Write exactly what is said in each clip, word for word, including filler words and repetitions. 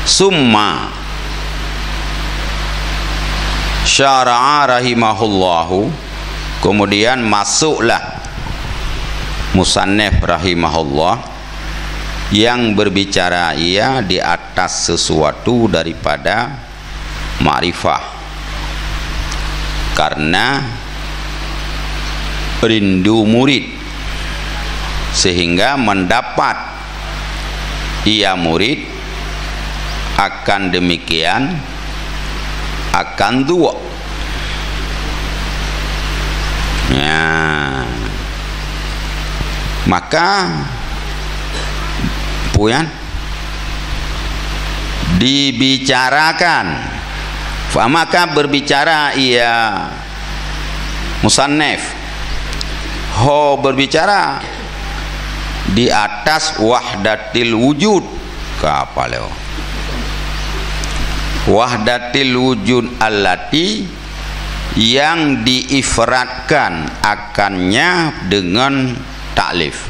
Summa syara'a rahimahullahu, kemudian masuklah musannif rahimahullah yang berbicara ia di atas sesuatu daripada makrifah. Karena rindu murid, sehingga mendapat ia murid, akan demikian akan zuq. Ya. Maka, peue nyan? Dibicarakan. Fa maka berbicara ia musannif. Ho berbicara di atas wahdatil wujud. Ka apa leo? Wahdatil wujud allati yang diifradkan akannya dengan taklif.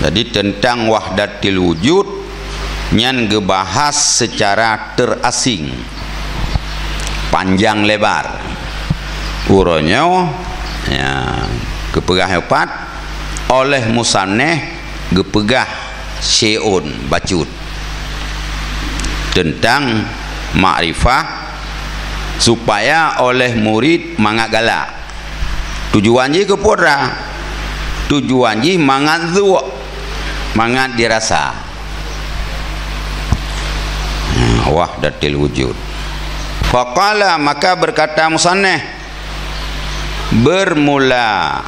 Jadi, tentang wahdatil wujud nyan geubahas secara terasing, panjang lebar. Uroe nyoe, ya, geupeugah nyoe pat, oleh musannif geupeugah syai'un bacut tentang makrifah, supaya oleh murid mangat galak. Tujuan jih keu peue? Tujuan jih mangat zuq, mangat dirasa. Wahdatil wujud. Faqala, maka berkata musannif, bermula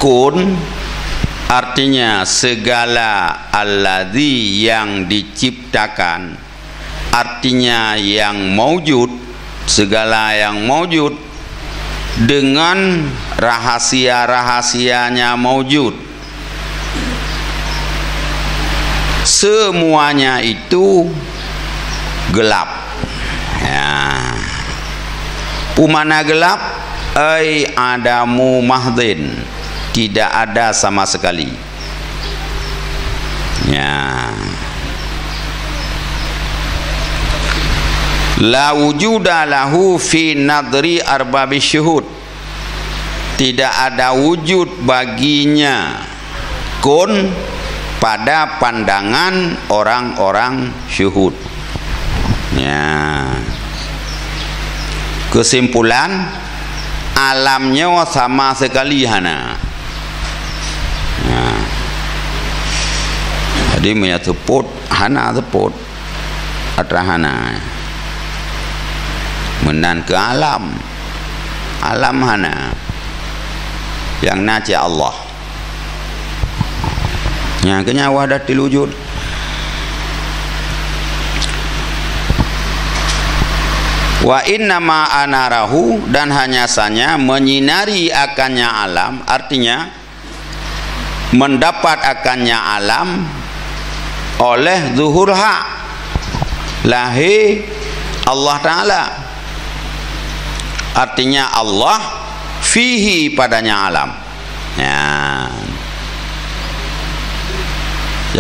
kun, artinya segala alladzi yang diciptakan, artinya yang maujud, segala yang maujud dengan rahasia-rahasianya maujud. Semuanya itu gelap. Ya. Peue makna gelap? Ai adamu mahdin, tidak ada sama sekali. Ya. La wujuda lahu fi nadri arbabi syuhud. Tidak ada wujud baginya kun pada pandangan orang-orang syuhud. Ya. Kesimpulan, alam nyoe sama sekali hana. Ya. Jadi, meunyoe seupôt, hana seupôt. Atra hana. Meunan keu alam. Alam hana. Nyang na cit Allah. Nyang keu nyan wahdatil wujud. Wa innama anarahu, dan hanya saja menyinari akannya alam, artinya mendapat akannya alam oleh zuhur hak, lahé Allah Ta'ala. Artinya Allah fihi, padanya alam. Ya.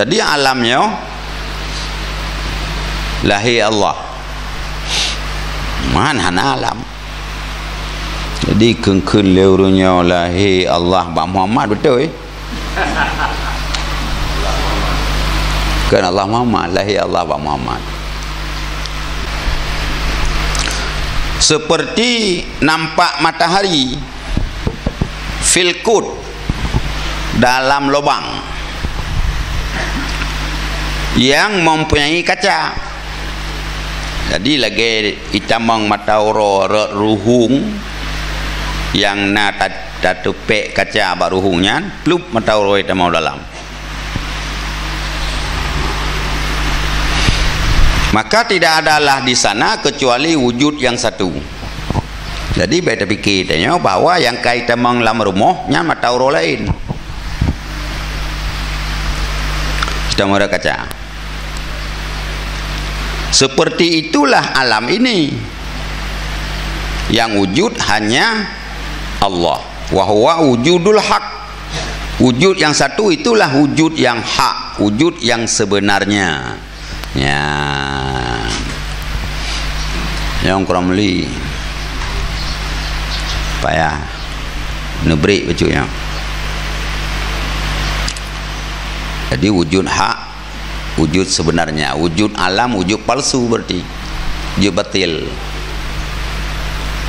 Jadi alam nyoe lahé Allah. Man hana alam. Jadi kheun-kheun lé ureuëng nyoe lahé Allah bak Muhammad, beutôi? Kon Allah Muhammad, lahé Allah bak Muhammad. Seperti nampak matahari fil qud, dalam lubang yang mempunyai kaca. Jadi lagée itamong mata uroe rot ruhueng nyang na ta-, tatupék kaca bak ruhueng nyan, plup, mata uroe itamong dalam. Maka tidak adalah di sana kecuali wujud yang satu. Jadi bék tapike tanyoe bahwa nyang ka itamong lam rumoh nyan mata uroe laén. Itamong kaca. Seperti itulah alam ini. Yang wujud hanya Allah. Wa huwa wujudul haq. Wujud yang satu itulah wujud yang hak, wujud yang sebenarnya. Ya. Nyang kurang meuli payah neubri bacut nyoe. Jadi wujud hak, wujud sebenarnya, wujud alam, wujud palsu berarti. Wujud batil.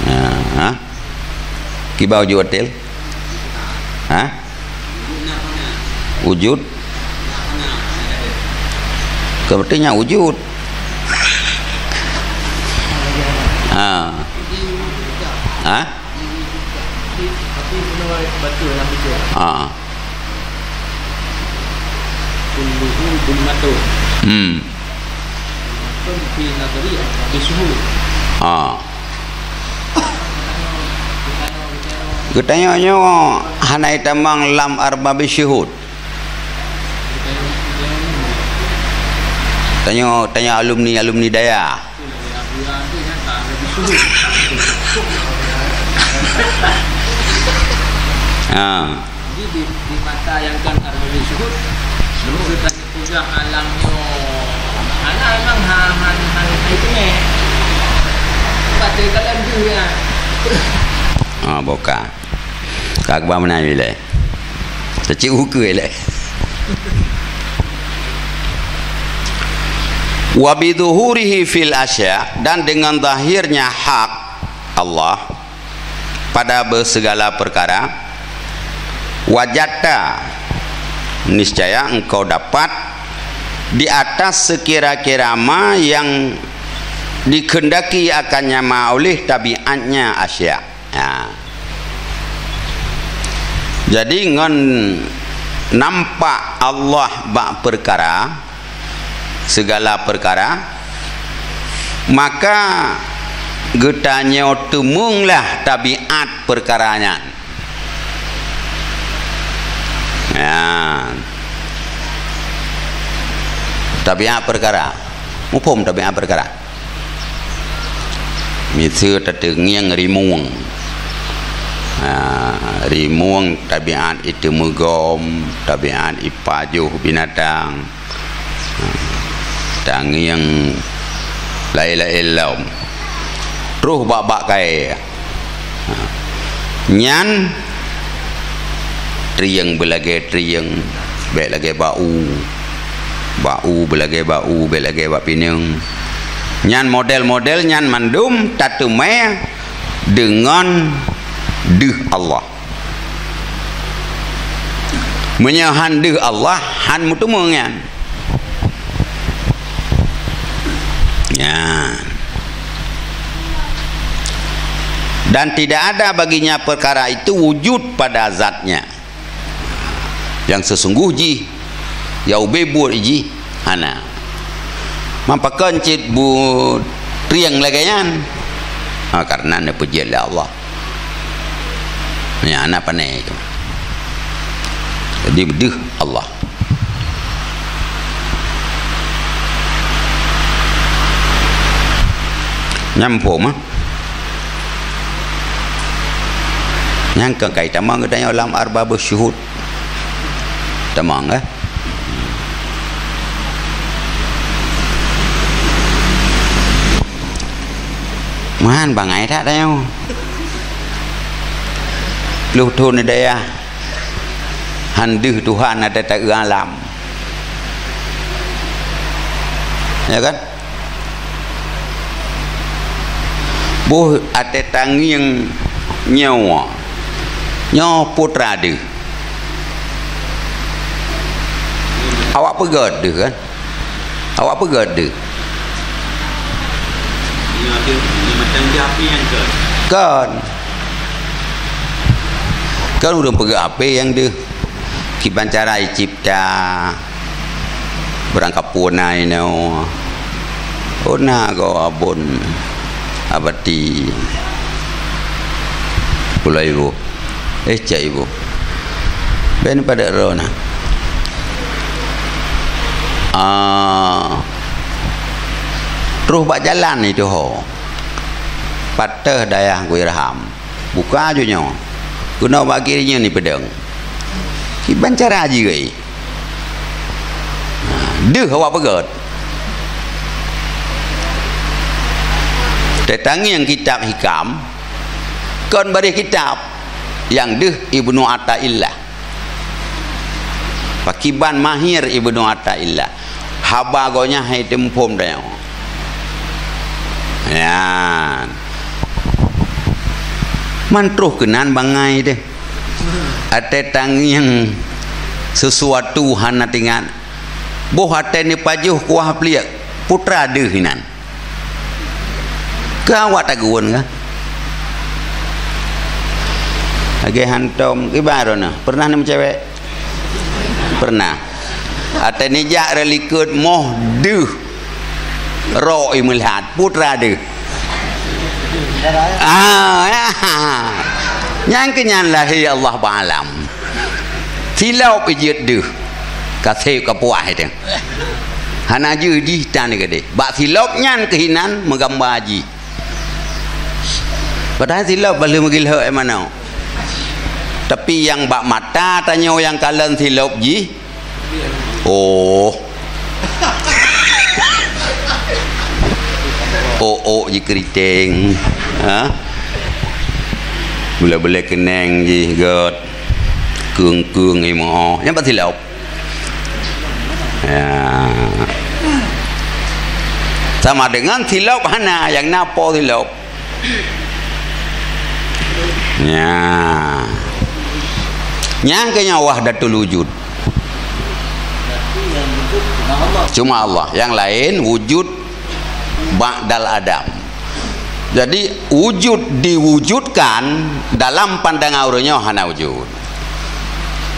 Ha, ha? Kiban wujud batil? Ha? Wujud. Keu berarti nyan wujud. Ha. Ha? Ha. Kulluhu dhulmatun. Hmm. Dhulmatun fi nadhari arbabi syuhud. Ha. Geutanyoe nyoe hana itamong lam arbabi syuhud. Tanyoe, tanyoe alumni-alumni dayah. Ha. Jadi di, di mata nyang kan arbabi syuhud, peugah alam nyoe hana memang ha-, han-, han-, han itu neh. Baca dalam dua. Ha, bukan. Ka geuba meunan ilée. Teucik ukeue ilée. Wa bidhuhurihi fil asya, dan dengan zahirnya hak Allah pada bersegala perkara, wajadta, niscaya engkau dapat di atas sekira-kira ma yang dikehendaki akan nyama oleh tabiatnya asya. Ha. Jadi ngon nampak Allah bak perkara, segala perkara, maka geutanyoe teumeunglah tabiat perkara nyan. Ya. Tabiat perkara. Muphom tabiat perkara. Miseue tateungieng rimueng. Ha, rimueng tabiat iteumeugom, tabiat ipajoh binatang. Ha, tangieng laén-laén lom. Troh bak-bak kayée. Ha. Nyan trieng beulagée trieng, bék lagée bak u. Bak u beulagée bak u, bék lagée bak pineung. Nyan model-model nyan mandum tateumé deungon deuh Allah. Meunyoe han deuh Allah, han meuteumé nyan. Ya. Dan tidak ada baginya perkara itu wujud pada zatnya. Nyang seusunggoh jih, ya ubé buet jih, hana. Man pakon cit bu trieng lagée nyan? Ha, karena neupeujeuet lé Allah. Nyan hana pané itu. Jadi, deuh Allah. Nyan muphom, ah. Nyan keuh kai tamong geutanyoe lam arbabus syuhud. Tamong, eh? Meuhan bangai that tanyoe. Ploh thon di dayah, han deuh Tuhan ateueh taeu alam. Ya kan? Boh ateueh tangieng nyoe, nyoe putra deuh. Awak peugét deuh kan? Awak peugét deuh? Nyoe deuh, nyoe macam deuh api nyan kon? Kon. Kon ureuëng peugét api nyang deuh. Kiban cara icipta. Beurangkapeue na inoe. Oh, na gob abon abati. Pulai ibu. Eh, cak ibu. Ben pada roh na. Ah. Troh bak jalan itu ho. Patah dayah Gui Raham. Buka aju nyoe. Keunoe bak kiri nyoe ni peudong. Kiban cara jih. Deuh awak peugét. Teutangieng kitab Hikam, kon bareh kitab, nyang deuh Ibnu Ataillah. Pakiban mahir Ibnu Ataillah. Haba gobnyan hai teuphom tanyoe. Nyan. Man troh keunan bangai deh. Até tangieng sesuatu hana teuingat. Boh até neupajoh kuah pliek, putra deuh inan. Keu awak tagun ka? Lagèe hantom, kiban droeneuh, pernah neumeucewek? Pernah. Até neujak rot likot moh deuh. Rok i meulihat, putra deuh. Ah, ya. Nyang keu nyan lahé Allah bak alam. Silop i jeuet deuh. Ka sép ka puah itu. Hana jeuet jih tan keudeh. Bak silop nyan keuh inan meugamba jih. Padahai silop bah lheueh meugilhok éh manok. Tapi nyang bak mata tanyoe nyang kalon silop jih. Oh. Oh, oh, jikeuriteng. Ha? Bulèe-bulèe keuneng jih göt. Keung-keung imoe. Nyan pat silop. Ya. Sama dengan silop hana, nyang na po silop. Ya. Nyang keu nyan wahdatul wujud. Cuma Allah. Nyang laén wujud ba'dal adam. Jadi, wujud diwujudkan dalam pandangan ureueng nyoe hana wujud.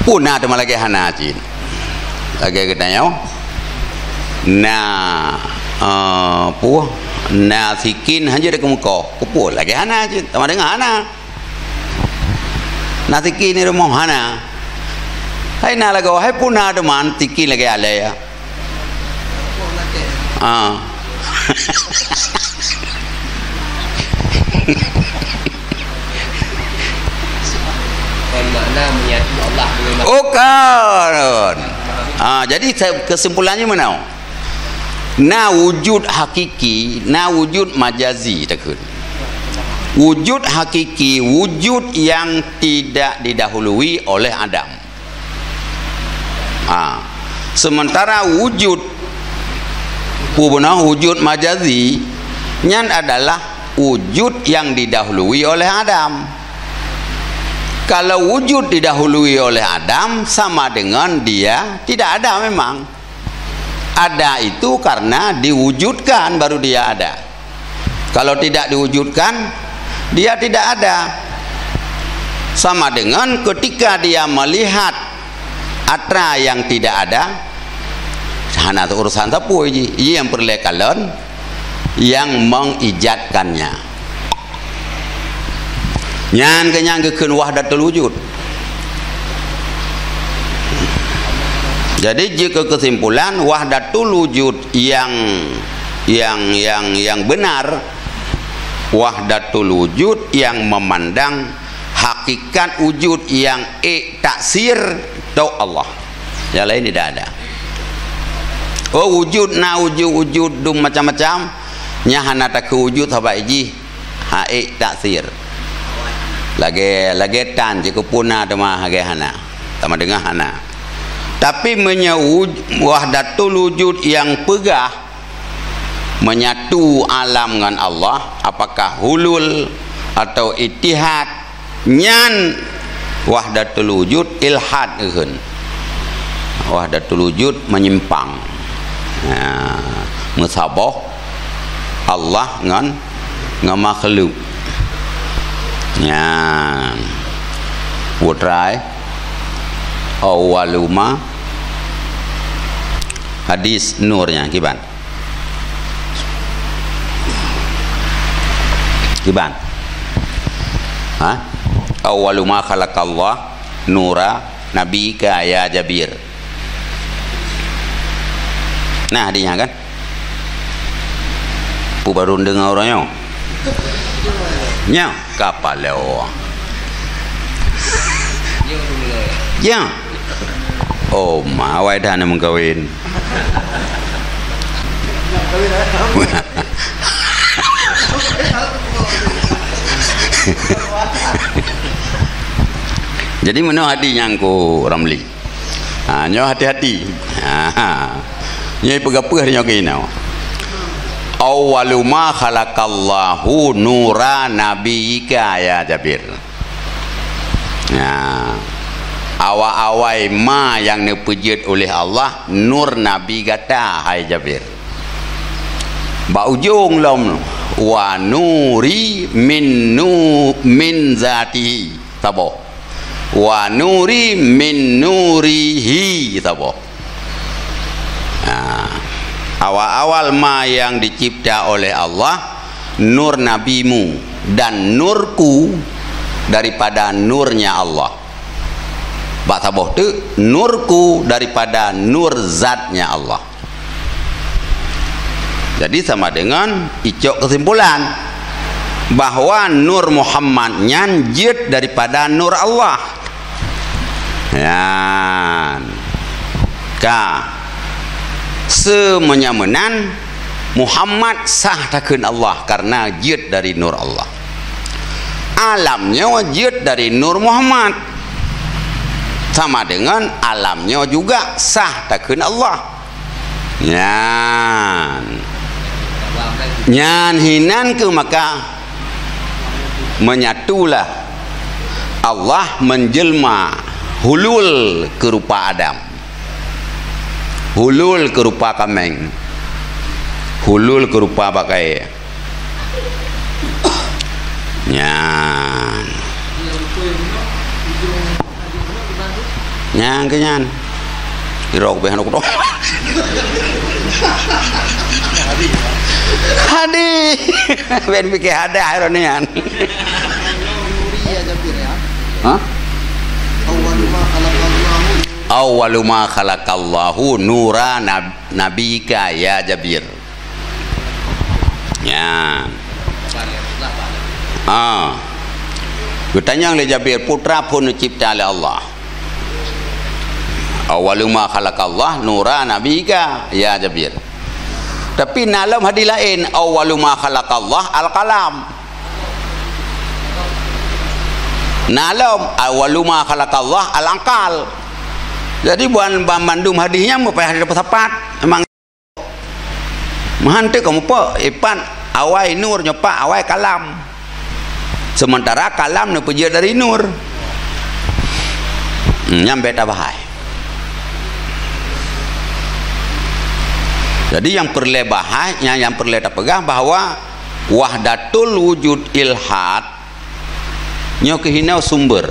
Peue na teuma lagèe hana cit. Lagèe geutanyoe na, eh, peue, na sikin hana jeuet keu meukoh. Keupeue lagèe hana cit. Sama dengan hana. Na sikin di rumoh hana. Hai na lagoe, hai peue na teuma sikin lagèe alèe. Ah. Kon makna menyatu Allah dengan makhluk. Oh, kon. Ah, jadi se-, kesimpulannya mana? Na wujud hakiki, na wujud majazi, takheun. Wujud hakiki, wujud yang tidak didahului oleh adam. Ha. Sementara wujud, peue bunoe wujud majazi, nyan adalah wujud yang didahului oleh adam. Kalau wujud didahului oleh adam, sama dengan dia tidak ada memang. Ada itu karena diwujudkan baru dia ada. Kalau tidak diwujudkan, dia tidak ada. Sama dengan ketika dia melihat atra yang tidak ada, hana urusan sapeue jih. Jih nyang peureulèe kalon nyang mengijadkannya. Nyan keuh nyang geukheun wahdatul wujud. Jadi, jeuet keu keusimpulan, wahdatul wujud yang, yang, yang, yang benar, wahdatul wujud yang memandang hakikat wujud yang ék taksir, tok Allah. Yang lain tidak ada. Oh, wujud na wujud, wujud dum macam-macam, nyan hana takheun wujud sabab jih. Ha, ék taksir. Lagèe, lagèe tan cit, keupeue na teuma lagèe hana. Sama dengan hana. Tapi meunyoe wuj-, wahdatul wujud nyang peugah menyatu alam ngon Allah, apakah hulul atau ittihad, nyan wahdatul wujud ilhad geukheun. Wahdatul wujud menyimpang. Ha, meusaboh Allah ngon, ngon makhluk. Nyan. Putra, eh. Awwalu ma, hadis nur nyan kiban. Kiban. Ha? Awwalu ma khalaqallah nura nabika ya Jabir. Nah, di nyan kan? Peue barô deungoe uroe nyoe? Nyoe, kapal lewat. Ya. Oh, ma, awai dah nak mengkawin. Jadi, meunoe hadih nyang ku Ramli. Ha, nyoe hati-hati. Ha, nyoe peugah-peugah nyoe keunoe. "Awwalu ma khalaqallahu nura nabiyyika ya Jabir." Nah, awai-awai ma nyang neupeujeuet oleh Allah nur Nabi gata, hai Jabir. Bak ujong lom, "Wa nuri min nu-, min zatihi," saboh. "Wa nuri min nurihi," saboh. Nah, awal-awal ma nyang dicipta oleh Allah, nur nabimu, dan nurku daripada nurnya Allah. Bak saboh teuk, nurku daripada nur zatnya Allah. Jadi, sama dengan icok kesimpulan bahwa nur Muhammad nyan jeuet daripada nur Allah. Nyan. Ka. Seumeunya meunan, Muhammad sah takheun Allah karena jeuet dari nur Allah. Alam nyoe jeuet dari nur Muhammad. Sama dengan alam nyoe juga sah takheun Allah. Nyan. Nyan hinan keuh maka menyatulah Allah menjelma hulul keurupa Adam. Hulul keurupa kaméng. Hulul keurupa bak kayèe. Nyan. Nyan keuh nyan. Irok beh aneuk kudong. Hadih. Ben pikir hadah irok nyan. Hah? Awwalu ma khalaqallahu nura nab-, nabika ya Jabir. Nyan. Ah. Geutanyong lé Jabir, "Peue teuma phon neucipta lé Allah?" "Awwalu ma khalaqallah nura nabika, ya Jabir." Tapi na lom hadih laén, "Awwalu ma khalaqallah al-qalam." Na lom, "Awwalu ma khalaqallah al-aqal." Jadi, ban-, ban-, bandum hadih nyan meupayah disapat. Memang Meuhan teuk kamoe pok, ipat awai nur nyoe pak awai kalam. Sementara kalam neupeujeuet dari nur. Hmm, nyan beta bahai. Jadi, nyang peureulée bahai, nyang, nyang peureulée tapeugah bahwa wahdatul wujud ilhad Nyoe keuh hinoe sumber.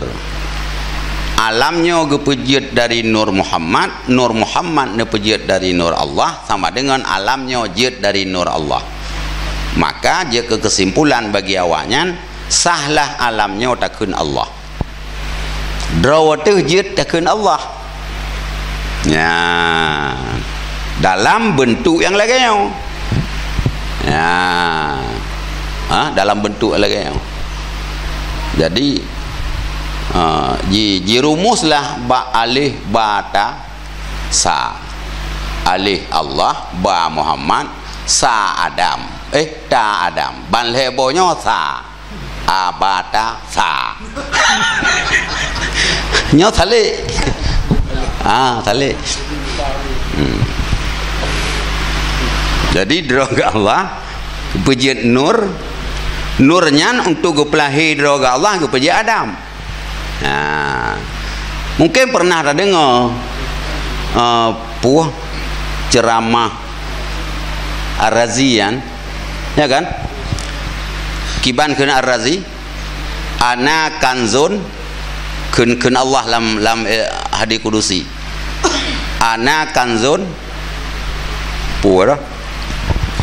Alam nyoe geupeujeuet dari Nur Muhammad, Nur Muhammad neupeujeuet dari Nur Allah, sama deungon alam nyoe jeuet dari Nur Allah. Maka, jeuet keu keusimpulan bagi awaknyan, sahlah alam nyoe takheun Allah. Droe teuh jeuet takheun Allah. Nyan, dalam beuntuk nyang lagée nyoe. Nyan. Ha, dalam beuntuk lagée nyoe. Jadi, ha, ji-, jirumuslah bak alif ba ta sa. Alif Allah, ba Muhammad, sa Adam. Eh, ta Adam. Ban lhée boh nyoe sa. A ba ta sa. Nyoe salek. Ah, salek. Hmm. Jadi, droe geuh Allah geupeujeuet nur. Nur nyan untuk geupeulahé droe geuh Allah geupeujeuet Adam. Nah, mungkin pernah tadeungoe, eh, puih ceuramah Ar-Razi nyan, ya kan? Kiban kheun Ar-Razi, "Ana kanzun," kheun, kheun Allah lam, lam, eh, hadis kudusi. "Ana kanzun," peue dah?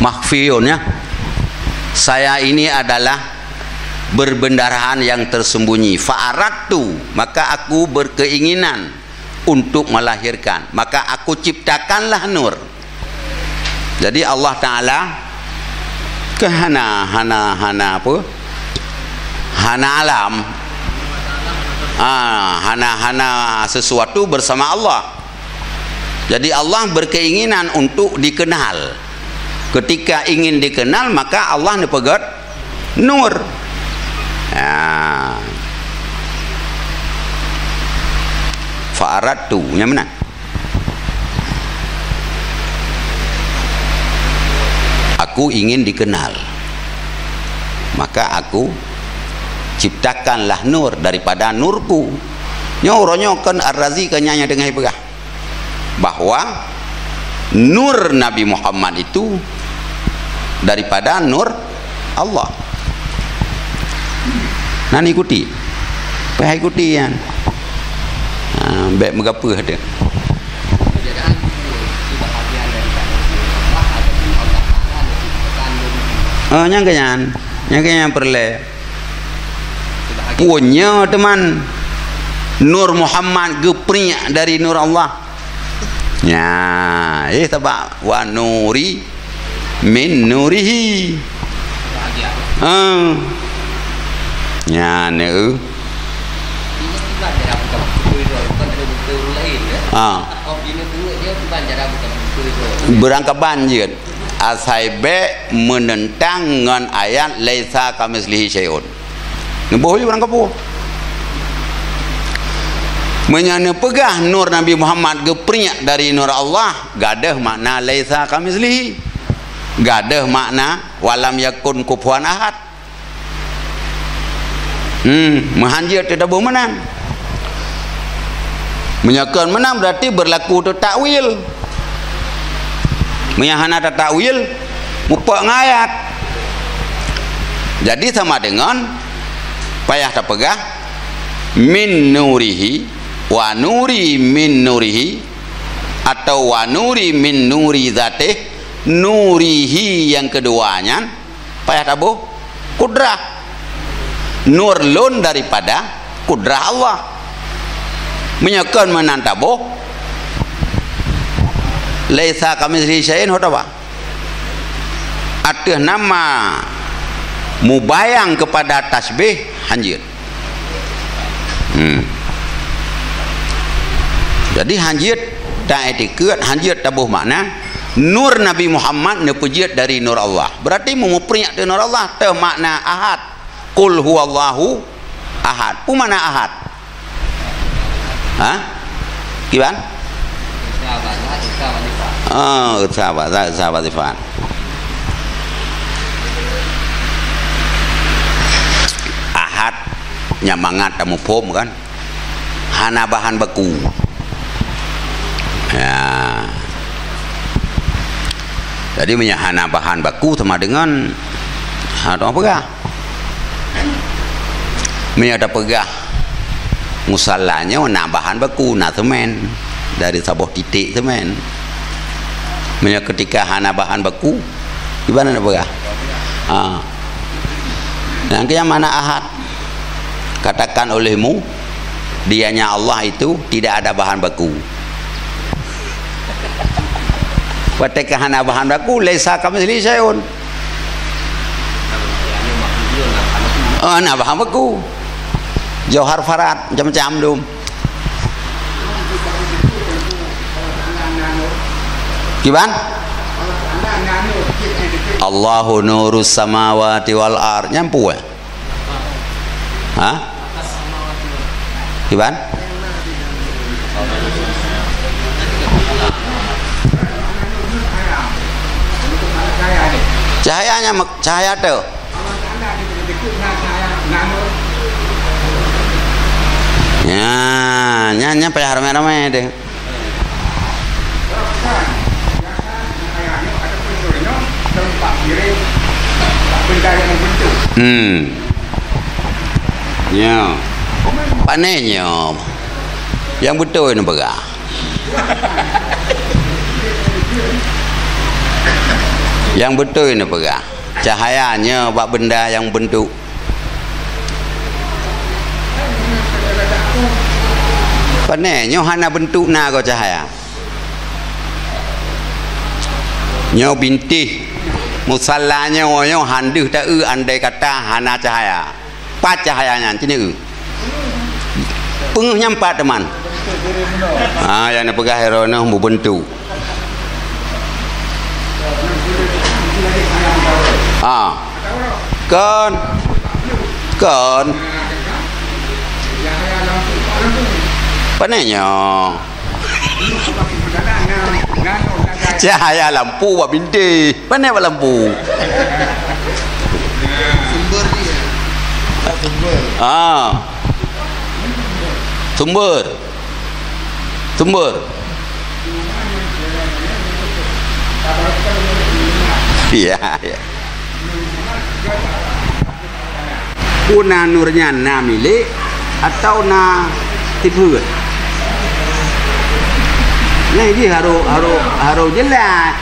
"Makhfiyun," ya. "Saya ini adalah berbendaharahan yang tersembunyi. Fa'aradtu, maka aku berkeinginan untuk melahirkan. Maka aku ciptakanlah nur." Jadi, Allah Taala keu hana, hana, hana apa? Hana alam. Ah, hana, hana sesuatu bersama Allah. Jadi, Allah berkeinginan untuk dikenal. Ketika ingin dikenal, maka Allah neupeugét nur. Ha, Ah. Fa aradtu, nyang meunan. Aku ingin dikenal. Maka aku ciptakanlah nur daripada nurku. Nyoe uroe nyoe kon Ar-Razi keu nyang teungoh peugah bahwa nur Nabi Muhammad itu daripada nur Allah. Nan ikuti. Payah ikuti nyan. Ha, bèk meugapeue teuh. Oh, nyang keu nyan. Nyang keu nyan peureulèe. Peue nyoe teuma Nur Muhammad geupriek dari Nur Allah. Nya, eh, sabab wa nuri min nurihi. Ha. Nya, neu. Ha. Beurangkaban jeuet. Asai bèk meuneuntang ngon ayat laisa kamitslihi syai'un. Neuboh ju barang kapeue. Meunyoe neupeugah nur Nabi Muhammad geupriek dari nur Allah, gadôh makna laisa kamitslihi. Gadôh makna walam yakun kufuwan ahad. Hmm, meuhan jeuet teuh taboh meunan. Meunyoe kon meunan, berarti berlaku teuh takwil. Meunyoe hana tatakwil, mupok ngon ayat. Jadi sama dengan payah tapeugah, "Min nurihi, wa nuri min nurihi," atau "Wa nuri min nuri zatih," nurihi nyang keudua nyan, payah taboh kudrah. Nur lôn daripada kudrah Allah. Meunyoe kon meunan taboh, laisa kamitslihi syai'un, ho taba. Ateueh nama mubayang keupada tasybih, hanjeuet. Hmm. Jadi, hanjeuet dan iktikeuet, hanjeuet taboh makna, nur Nabi Muhammad neupeujeuet dari nur Allah. Berarti, meumupriek teuh nur Allah, teuh makna ahad. Qul huwallahu ahad. Peue makna ahad? Ha? Kiban? Oh, sahabat, sahabat sifat. Ahad, nyang mangat tamuphom kan? Hana bahan baku. Ya. Jadi, meunyoe hana bahan baku sama dengan, ha, tu apa kah? Meunyoe tapeugah musala nyoe na bahan baku, na semen, dari saboh titik semen. Meunyoe keutika hana bahan baku, di mana nak peugah? Ha. Nyang keu nyan makna ahad. Katakan olehmu, dianya Allah itu tidak ada bahan baku. Watèe ka hana bahan baku, laisa kamitslihi syai'un. Oh, na bahan baku. Johar farad, macam-macam dum. Kiban? Allahu nurus samawati wal ard. Nyan peue? Ha? Kiban? Cahayanya mek-, cahaya tu. Ya, nyan, nyan payah ramé-ramé deh. Hmm. Nyoe. Pane nyoe. Nyang beutôi neupeugah. Nyang beutôi neupeugah. Cahaya nyoe bak benda nyang bentuk. Pane nyoe hana bentuk na goe cahaya. Nyoe bintéh. Musala nyoe, nyoe han deuh ta-eu andai kata hana cahaya. Pat cahaya nyan, ci neueu. Peungeuh nyan pat teuma. Ha, nyang neupeugah droeneuh meubeuntuk. Ha. Kon. Kon. Pane nyoe? Cahaya lampu bak bintéh. Pane bak lampu? Ah. Sumber. Sumber. Ya, ya. Peue na nur nyan, na milék atawa na sifeuet? Nah, jih harôh, harôh, harôh jeulaih.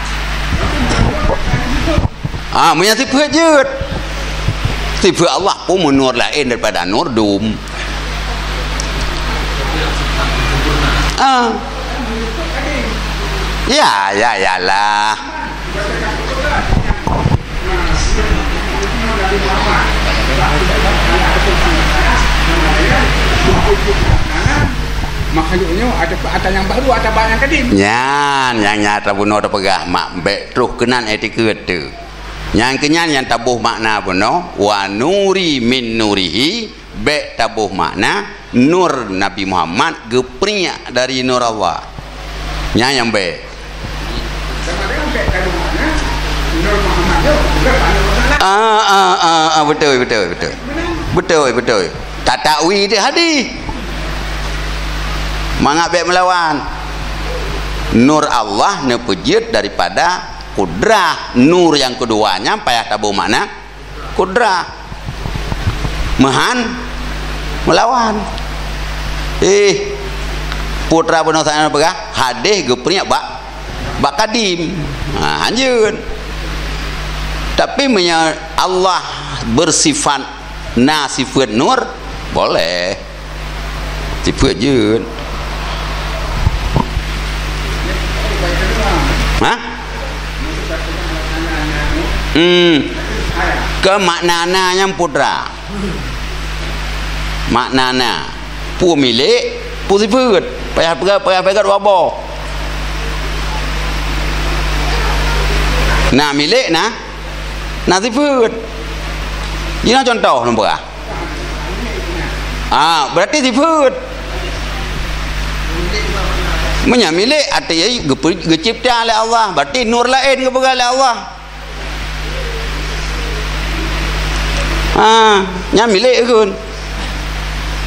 Ah, meunyoe sifeuet jeuet. Sifeuet Allah pun meunur laén daripada nur dum. Ah. Ya, ya, yalah. Makhluk nyoe ada, ada nyang baru, ada nyang kadim. Nyan, nyang nyata bunoe tapeugah mak, bék troh keunan etikeuet teuh. Nyang keunyan nyang taboh makna bunoe, "Wa nuri min nurihi", bék taboh makna nur Nabi Muhammad geupriek dari nur Allah. Nyan nyang bék. Ah, ah, ah, ah, beutôi, beutôi, beutôi. Beutôi, beutôi. Tatakwil di hadis. Mangat bék meulawan. Nur Allah neupeujeuet daripada kudrah. Nur nyang keudua nyan payah taboh makna kudrah. Meuhan meulawan. Eh, putra bunoe saát nyan peugah, hadis geupriek bak, bak kadim. Ha, hanjeut. Tapi meunyoe Allah bersifat na sifeuet nur, boleh. Sifeuet jeuet. Hah? Hmm. Keu makna na nyan putra. Makna na. Peue milék, peue sifeuet. Payah peugah, payah peugah dua boh. Na milék na, na sifeuet. Jinoe contoh lôn peugah. Ah, berarti sifeuet. Meunyoe milék, arti geupe-, geucipta lé Allah, berarti nur laén geupeugah lé Allah. Ah, nyan milék kheun.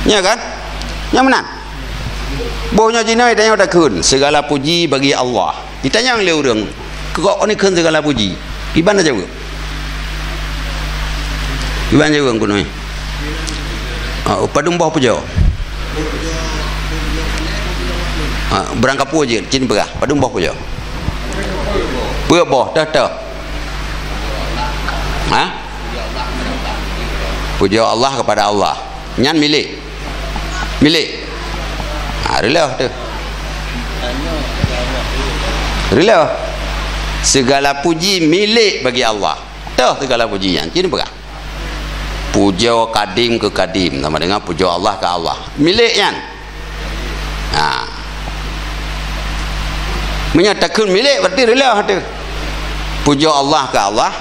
Nya kan? Nyan meunan. Boh nyoe jinoe tanyoe takheun, segala puji bagi Allah. Jitanyong lé ureuëng, "Keu kok keuneuk kheun segala puji?" Kiban jaweueb? Kiban jaweueb keunoe? Ah, padum boh pujoe? Ah, beurangkapeue jeuet, cit peugah, padum boh pujoe? Peuet boh, teuh, teuh. Ha? Pujoe Allah kepada Allah. Nyan milék. Milék. Ha, reuloh teuh. Reuloh. Segala puji milék bagi Allah. Teuh segala puji nyan. Cit peugah. Pujoe kadim keu kadim sama dengan pujoe Allah keu Allah. Milék nyan. Ha. Meunyoe takheun milék, berarti reuloh teuh. Pujoe Allah keu Allah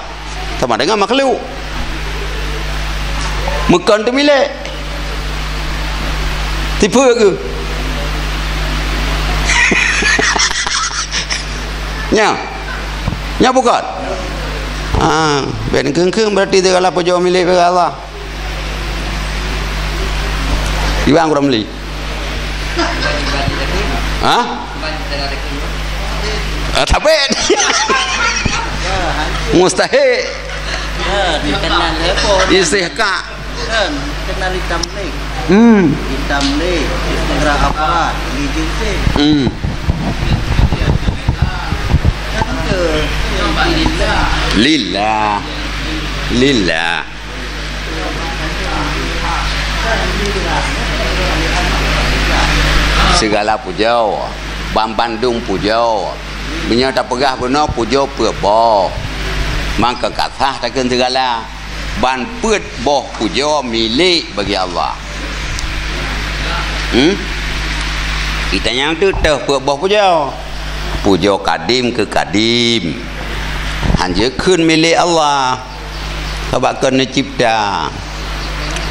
sama dengan makhluk. Meukon teumilék. Tipe keuh. Nyoe. Nyoe bukon. Ah, ben keung-keung berarti segala pujoe milék bagi Allah. Iwan kurang beli. Hah? Ah, tapi mustahil. Istihqa. Kan, kenal hitam ni. Hmm. Hitam ni, segera apa? Ini jenis. Hmm. Kan ke? Lillah. Lillah. Segala pujoe, ban bandum pujoe. Meunyoe tapeugah bunoe pujoe peuet boh, maka ka sah takheun segala. Ban peuet boh pujoe milék bagi Allah. Hmm? Geutanyoe teuh peuet boh pujoe. Pujoe kadim keu kadim. Hanjeut kheun milék Allah. Sabab keu neucipta.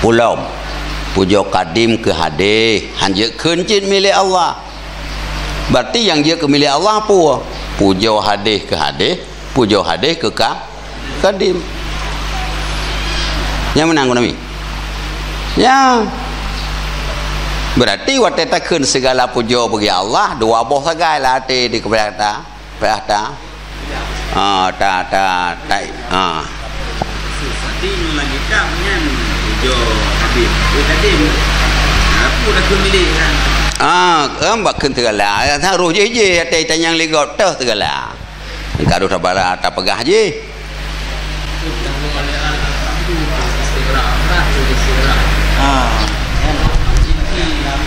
Ulom, pujoe kadim keu hadeh, han jeuet kheun cit milék Allah. Berarti nyang jeuet keu milék Allah peue? Pujoe hadeh keu hadeh, pujoe hadeh keu ka-, kadim. Nyang meunan geuh nami? Nyan. Berarti watée takheun sigala pujoe bagi Allah, dua boh sagai lam até di keupeue ata. Payah ta. Ah, ta, ta, ta, ah. Berarti meunyoe lam kitab nyan pujoe hadeh. Eh, tadi. Aku dah keumilék kan. Ah, em, bak kheun sigala. Harôh jih-jih até tanyong lé gob teuh sigala. Ka deuh tabara tapeugah jih. Ah.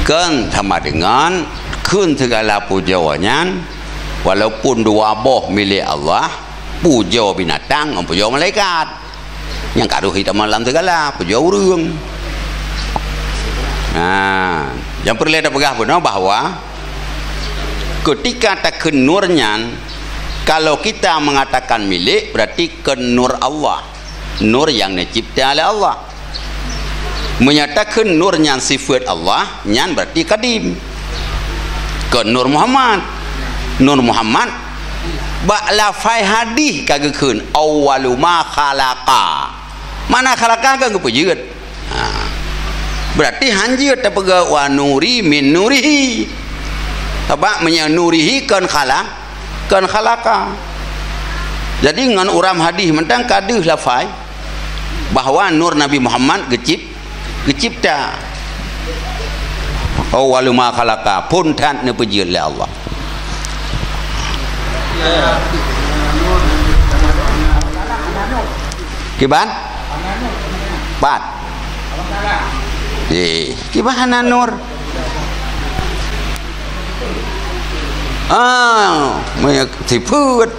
Kan sama dengan kheun sigala pujoe nyan. Walaupun dua boh milék Allah, pujoe binatang ngon pujoe malaikat. Nyang ka deuh itamong lam sigala, pujoe ureuëng. Nah, nyang peureulée tapeugah bunoe bahwa ketika takheun nur nyan, kalau kita mengatakan milék, berarti kheun nur Allah. Nur nyang neucipta lé Allah. Meunyoe takheun nur nyan sifeuet Allah, nyan berarti kadim. Keu Nur Muhammad. Nur Muhammad bak lafai hadih ka geukheun, "Awwalu ma khalaqa." Makna khalaqa kan geupeujeuet. Ha. Berarti han jeuet tapeugah, "Wa nuri min nurihi." Sabab meunyoe nurihi kon khala-, kon khalaqa. Jadi ngon uram hadih mantong ka deuh lafai bahwa nur Nabi Muhammad geucip-, geucipta. Awwalu ma khalaqa, phon that neupeujeuet lé Allah. Kiban? Pat. Eh, kiban hana nur? Ah, meunyoe sifeuet.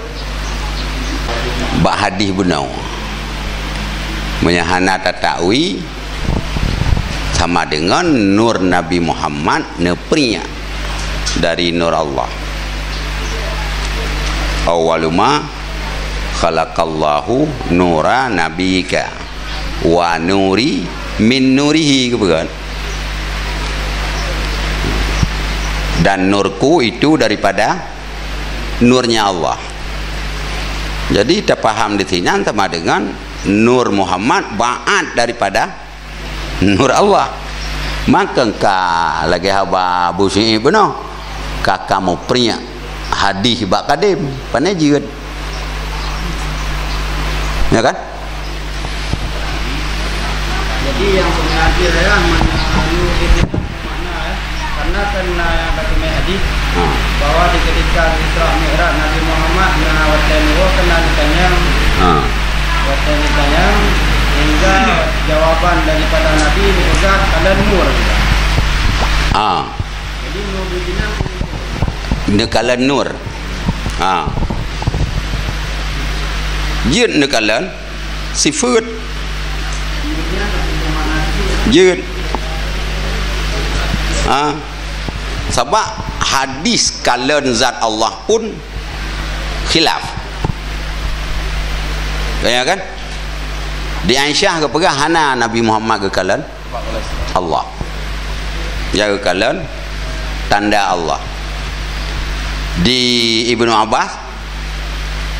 Bak hadih bunoe. Meunyoe hana tatakwi, sama deungon nur Nabi Muhammad neupriek dari nur Allah. Awwalu ma khalaqallahu nura nabiyika. Wa nuri min nurihi, geupeugah. Dan nurku itu daripada nurnya Allah. Jadi, tapaham di sinan sama dengan Nur Muhammad ba'at daripada Nur Allah. Maka ka lagée haba Abu Syi'ib bunoe, ka kamoe priek hadih bak kadim, pane jeuet. Ya kan? Jadi, nyang sebenarnya ya, mana anu itu makna ya. Karena kan na nyang ka teumé hadih, ha, bahwa di ketika Isra Mi'raj Nabi Muhammad na watée nyoe keunan geutanyong. Ha. Watée geutanyong, sehingga jawaban daripada Nabi neupeugah kalon nur. Ha. Jadi, nur di sinan neukalon nur. Ha. Jeuet neukalon sifeuet. Jeuet. Ha. Sabab hadih kalon zat Allah pun khilaf. Ya kan? Di Aisyah geupeugah hana Nabi Muhammad geukalon Allah. Ya geukalon tanda Allah. Di Ibnu Abbas,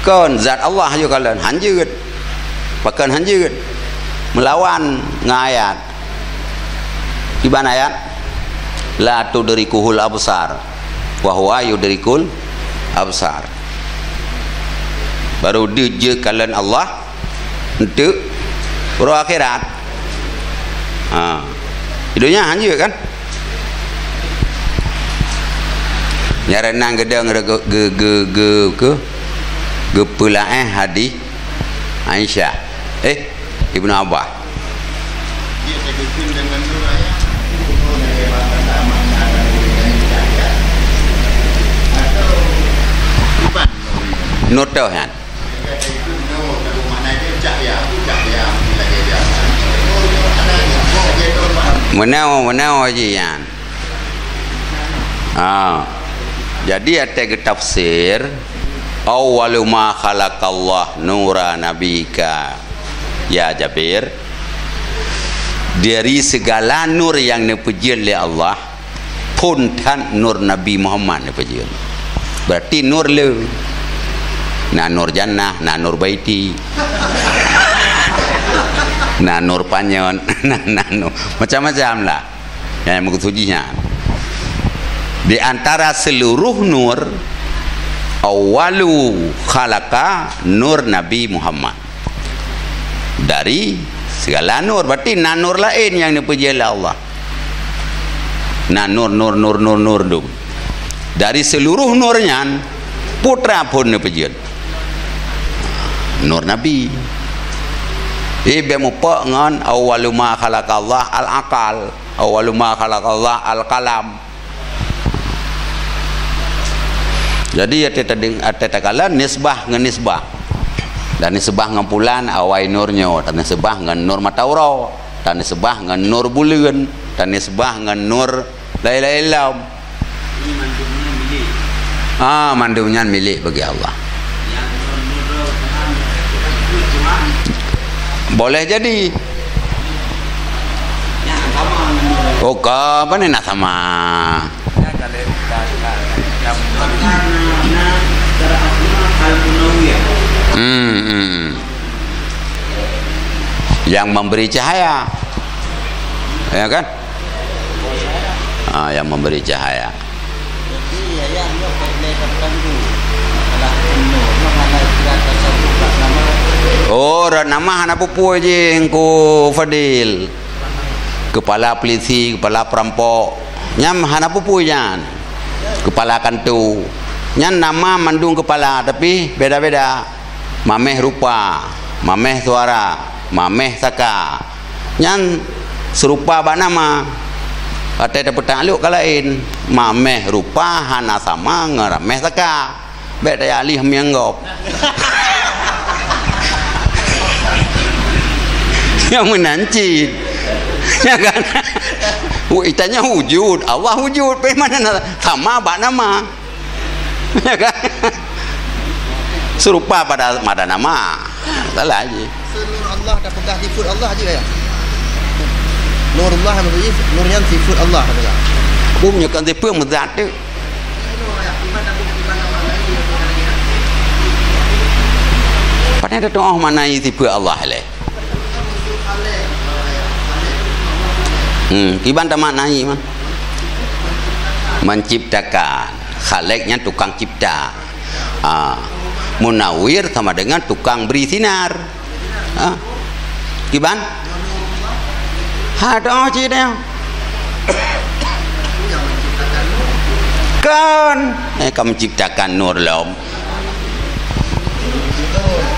kon zat Allah geukalon, han jeuet. Pakon han jeuet? Meulawan ngon ayat. Kiban ayat, "La tudrikuhul absar, wa huwa yudrikul absar." Baru deuh jeuet kalon Allah, enteuk uroe akhirat. Ha. Di donya han jeuet kan? Nyan reunang geudong ge-, ge-, ge-, ge-, ke-, geupeulaéh hadih Aisyah. Eh, Ibnu Abbas. Nur toh nyan. Meunoe, meunoe jih nyan. Ha. Jadi, até geutafsir, "Awwalu ma khalaqallah nura nabika, ya Jabir." Dari segala nur nyang neupeujeuet lé Allah, phon that nur Nabi Muhammad neupeujeuet. Berarti nur le. Na nur jannah, na nur baiti. Na nur panyöt, na, na nur macam-macam lah. Nyang meukeusud jih nyan. Di antara seluruh nur, awwalu khalaqa nur Nabi Muhammad. Dari segala nur, berarti na nur laén nyang neupeujeuet lé Allah. Na nur, nur, nur, nur, nur dum. Dari seluruh nur nyan, putra phon neupeujeuet. Nur Nabi. Eh, bèk mupok ngon awwalu ma khalaqallah al-aqal. Awwalu ma khalaqallah al-qalam. Jadi, até tadeng-, até takalon nisbah ngon nisbah. Dan nisbah ngon pulan awai nur nyoe, dan nisbah ngon nur mata uroe, dan nisbah ngon nur buleuen, dan nisbah ngon nur laén-laén lom. Ah, mandum nyan milék bagi Allah. Boleh jadi. Oh, ka, pane na sama? Hmm, hmm. Yang memberi cahaya. Ya kan? Ah, yang memberi cahaya. Oh, rot nama hana pupui jih Teungku Fadil. Kepala polisi, kepala perampok. Nyan hana pupui nyan. Kepala kanto. Nyan nama mandum kepala, tapi beda-beda. Mameh rupa, mameh suara, mameh saka. Nyan seurupa bak nama. Watèe tapeutanglok ka laén. Mameh rupa hana sama ngon rameh saka. Bèk taya alih miang gob. Nyang meunan cit. Ya kan? Wu-, itanya wujud, Allah wujud. Bagaimana na-, sama bak nama. Ya kan? Serupa pada, pada nama. Salah je. Nur Allah dah peugah sifat Allah je ya. Nurullah maksudnya nur nyan sifat Allah kata. Bum nyoe kan sifat muzat tu. Padahai dah doa maknai sifat Allah leh. Hmm, kiban tamaknai mah. Menciptakan. Khalik nyan tukang cipta. Ah, munawir sama dengan tukang beri sinar. Ah. Kiban? Ha, doa cit dia. Kan, eh, ka menciptakan nur lom.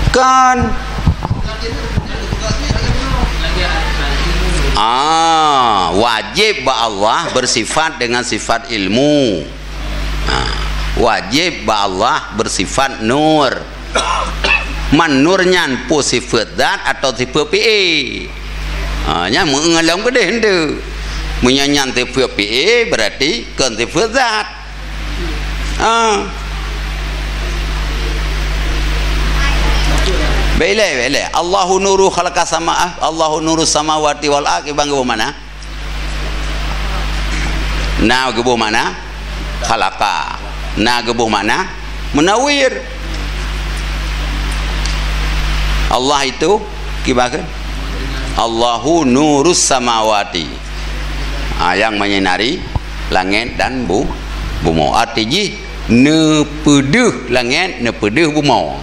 Kan. Ah, wajib bak Allah bersifat dengan sifat ilmu. Ha, wajib bak Allah bersifat nur. Man nur nyan peue sifat zat atau sifat fi'il? Ha, nyan meu'en lom keudeh enteuk. Meunyoe nyan sifat fi'il, berarti kon sifat zat. Ha. Bèk ilèe, bèk ilèe. Allahu nuru khalaqa sama-, ah, Allahu nuru samawati wal ardh, kiban geuboh makna? Na geuboh makna khalaqa. Na geuboh makna munawwir. Allah itu, kiban kheun? Allahu nurus samawati. Ha, nyang menyinari langét dan bu-, bumoe. Arti jih, neupeudeuh langét, neupeudeuh bumoe.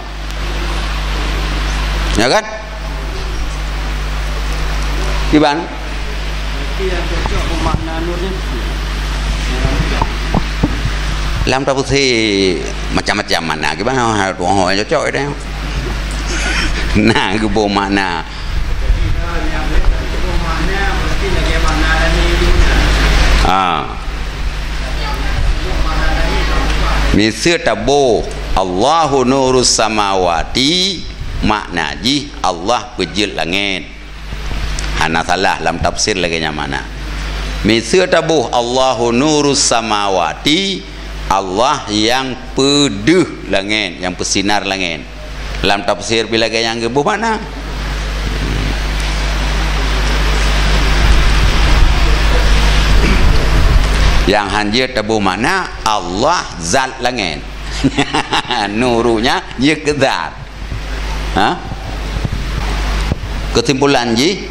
Ya kan? Kiban? Lam tafsir macam-macam makna. Kiban, ha, tu'oh nyang cocok itu. Na geuboh makna. Ha. Miseue taboh, Allahu nurus samawati, makna jih Allah peujeuet langét. Hana salah lam tafsir lagèe nyan makna. Miseue taboh, Allahu nurus samawati, Allah nyang peudeuh langét, nyang peusinar langét. Lam tafsir pih lagèe nyang geuboh makna. Nyang han jeuet taboh makna Allah zat langét. Nurunya jeuet keu zat. Ha? Keusimpulan jih,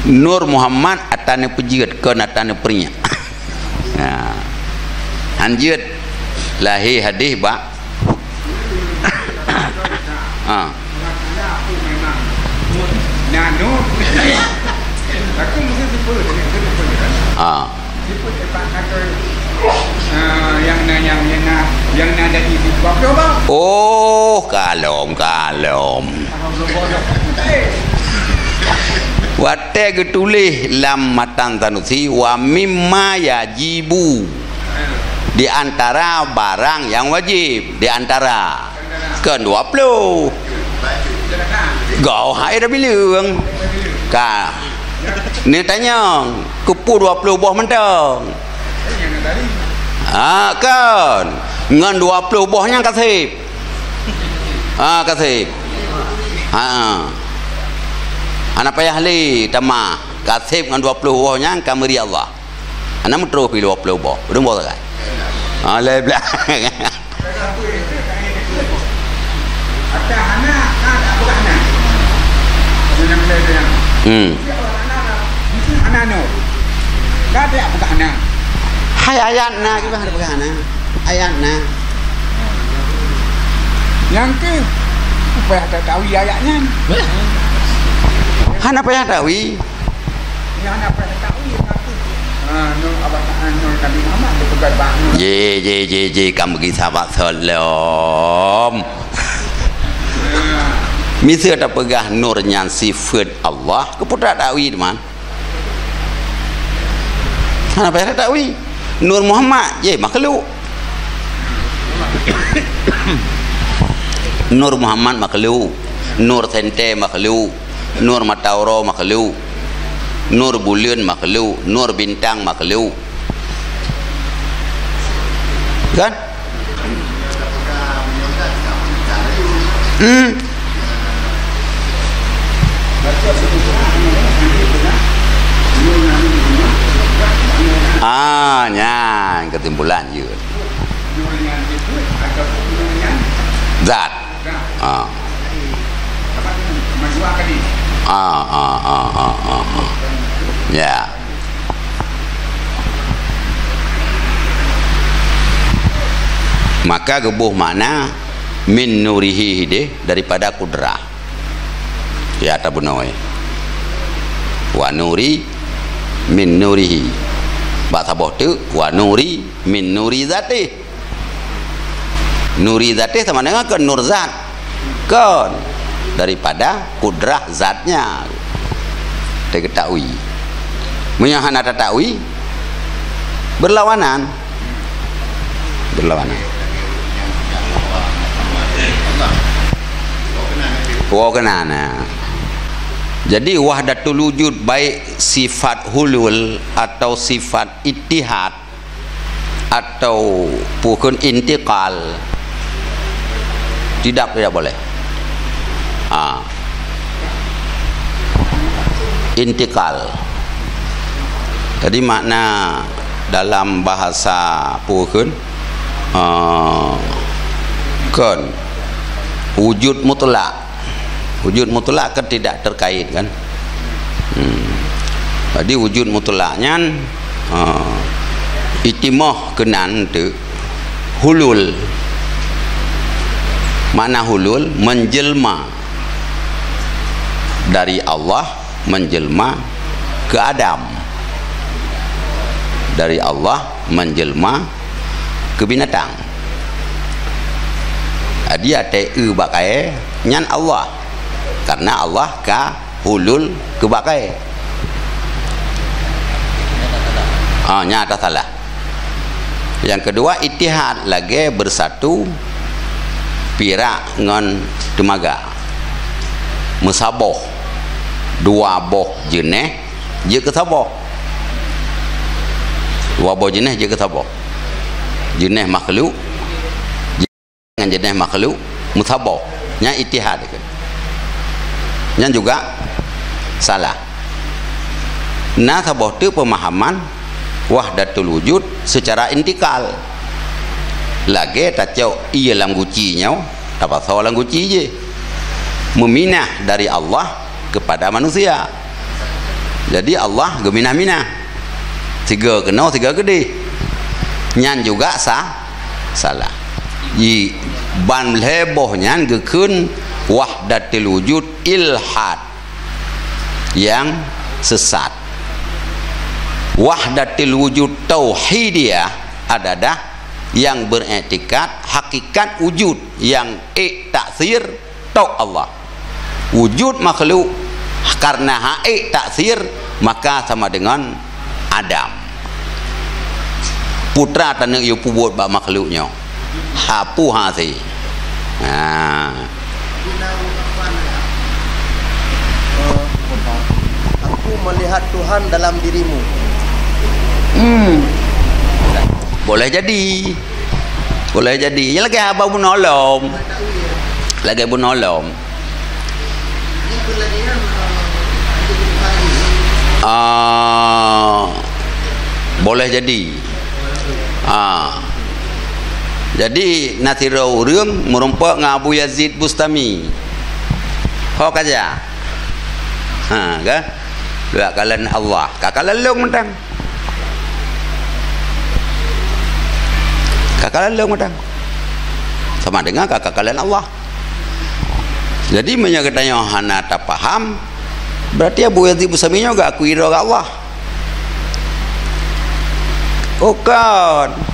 Nur Muhammad atra neupeujeuet, kon atra neupeurinyak. Ha. Han jeuet lahé hadih bak Ha. Ha. Oh, kalom, kalom. Watée geutuléh lam matan Sanusi, "Wa mimma yajibu." Di antara barang nyang wajéb, di antara. Kon dua ploh. Goh hai dah bileung. Ka. Neutanyong, keupeue dua ploh boh mantong? Ha, kon. Ngon dua ploh boh nyan ka sép. Ha, ka sép. Ha. Hana payah lé tamah. Ka sép ngon dua ploh boh nyan ka meuri Allah. Hana meutroh pih dua ploh boh. Ureueng boh sagai. Ha, lé blah. Hmm. Hai ayat na, kiban hana peugah na. Ayat na. Nyang keuh, upaya tatawi ayat nyan. Hana payah tawi. Nyang hana payah tawi, nyang keuh. Ah, Nur Abah Ta'ala, Nur Nabi Muhammad, dipeugah bak Nur. Ji, ji, ji, ji, kamu kisah bak Salom. Miseue tapeugah Nur nyan sifeut Allah, keupeue tawi teuma? Hana payah tawi. Nur Muhammad, ye, makhluk. Nur Muhammad makhluk. Nur sente makhluk. Nur mata uroe makhluk. Nur buleuen makhluk. Nur bintang makhluk. Kan? Hmm. Ah, nyan kesimpulan jeuet. Zat. Ah. Ah, ah, ah, ah, ah, ah. Ya. Maka geuboh makna min nurihi deh daripada kudrah. Ya, tabunoe. Wa nuri min nurihi. Bak saboh teuk, wa nuri min nuri zatih. Nuri zatih sama dengan ke nur zat. Kon. Daripada kudrah zatnya. Teugeutahui. Meunyoe hana tatahui, berlawanan. Berlawanan. Wow, kena na. Jadi, wahdatul wujud, baik sifat hulul atau sifat ittihad, atau pukon intikal. Tidak, tidak boleh. Ha. Intikal. Jadi makna dalam bahasa pukon, ha, kon wujud mutlak. Wujud mutlak kan tidak terkait, kan? Hmm. Jadi, wujud mutlak nyan, ha, itimah keunan teuk hulul. Makna hulul, menjelma dari Allah menjelma ke Adam. Dari Allah menjelma ke binatang. Jadi, até eu bak kayèe nyan Allah. Karena Allah ka hulul keu bak kayèe. Ah, nyan ata salah. Yang kedua, ittihad lagèe bersatu pirak ngon teumaga. Meusaboh. Dua boh jeunèh jeuet keu saboh. Dua boh jeunèh jeuet keu saboh. Jeunèh makhluk ngon jeunèh makhluk meusaboh. Nyan ittihad. Nyan juga salah. Na saboh teuk peumahaman Wahdatul wujud secara intikal. Lagée tacok ié lam guci nyoe, tapasoe lam guci jih. Meuminah dari Allah kepada manusia. Jadi Allah geuminah-minah. Sigoe keunoe, sigoe keudeh. Nyan juga sah, salah. Ji ban lhée boh nyan geukheun wahdatul wujud ilhad. Nyang sesat. Wahdatul wujud tauhidiyah adalah nyang beuriktikad hakikat wujud nyang ék taksir tok Allah. Wujud makhluk karena hana ék taksir, maka sama dengan adam. Putra taneuk yue peubuet bak makhluk nyoe. Hapu hase. Ha. Aku melihat Tuhan dalam dirimu. Hmm. Boleh jadi. Boleh jadi. Nyan lagée haba bunoe lom. Lagée bunoe lom. Ah, boleh jadi. Ah. Jadi, na sidroe ureuëng meurumpok ngon Abu Yazid Bustami. Ho ka jak? Ha, ka? Luwak kalon Allah. Ka kalon lôn mantong. Ka kalon lôn mantong. Sama dengan ka kalon Allah. Jadi, meunyoe geutanyoe hana tapaham, berarti Abu Yazid Bustami nyoe geuakui droe Allah. Oh, kon.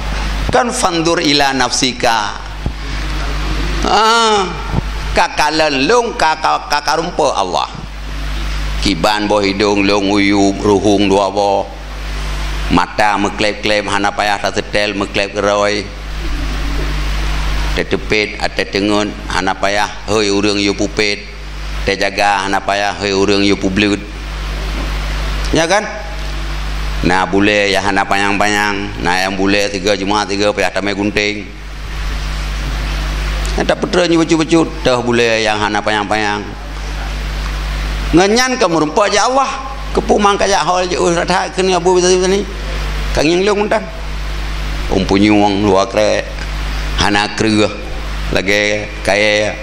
Kon fanzur ila nafsika. Ah, ka kalon lôn ka, ka, ka, ka rumpok Allah. Kiban boh idong lôn uyueb ruhueng dua boh. Mata meukleb-kleb hana payah taseutôt meukleb keurôi. Teuteupet ateueh teungeut hana payah hôi ureuëng yue pupet. Teujaga hana payah hôi ureuëng yue publeuet. Ya kan? Na bulée nyang hana panyang-panyang, na nyang bulée sigoe Jumat sigoe payah tamé gunténg. Nyang tapeutrön nyoe bacut-bacut, toh bulée nyang hana panyang-panyang. Ngon nyan ka meurumpok jak Allah. Keupeue mang ka jak hôi jiôh that-that keuneuk Abu Yazid Bustami. Ka ngieng lôn mantong. Ôn punyueng luwa krek. Hana kreueh lagée kayée.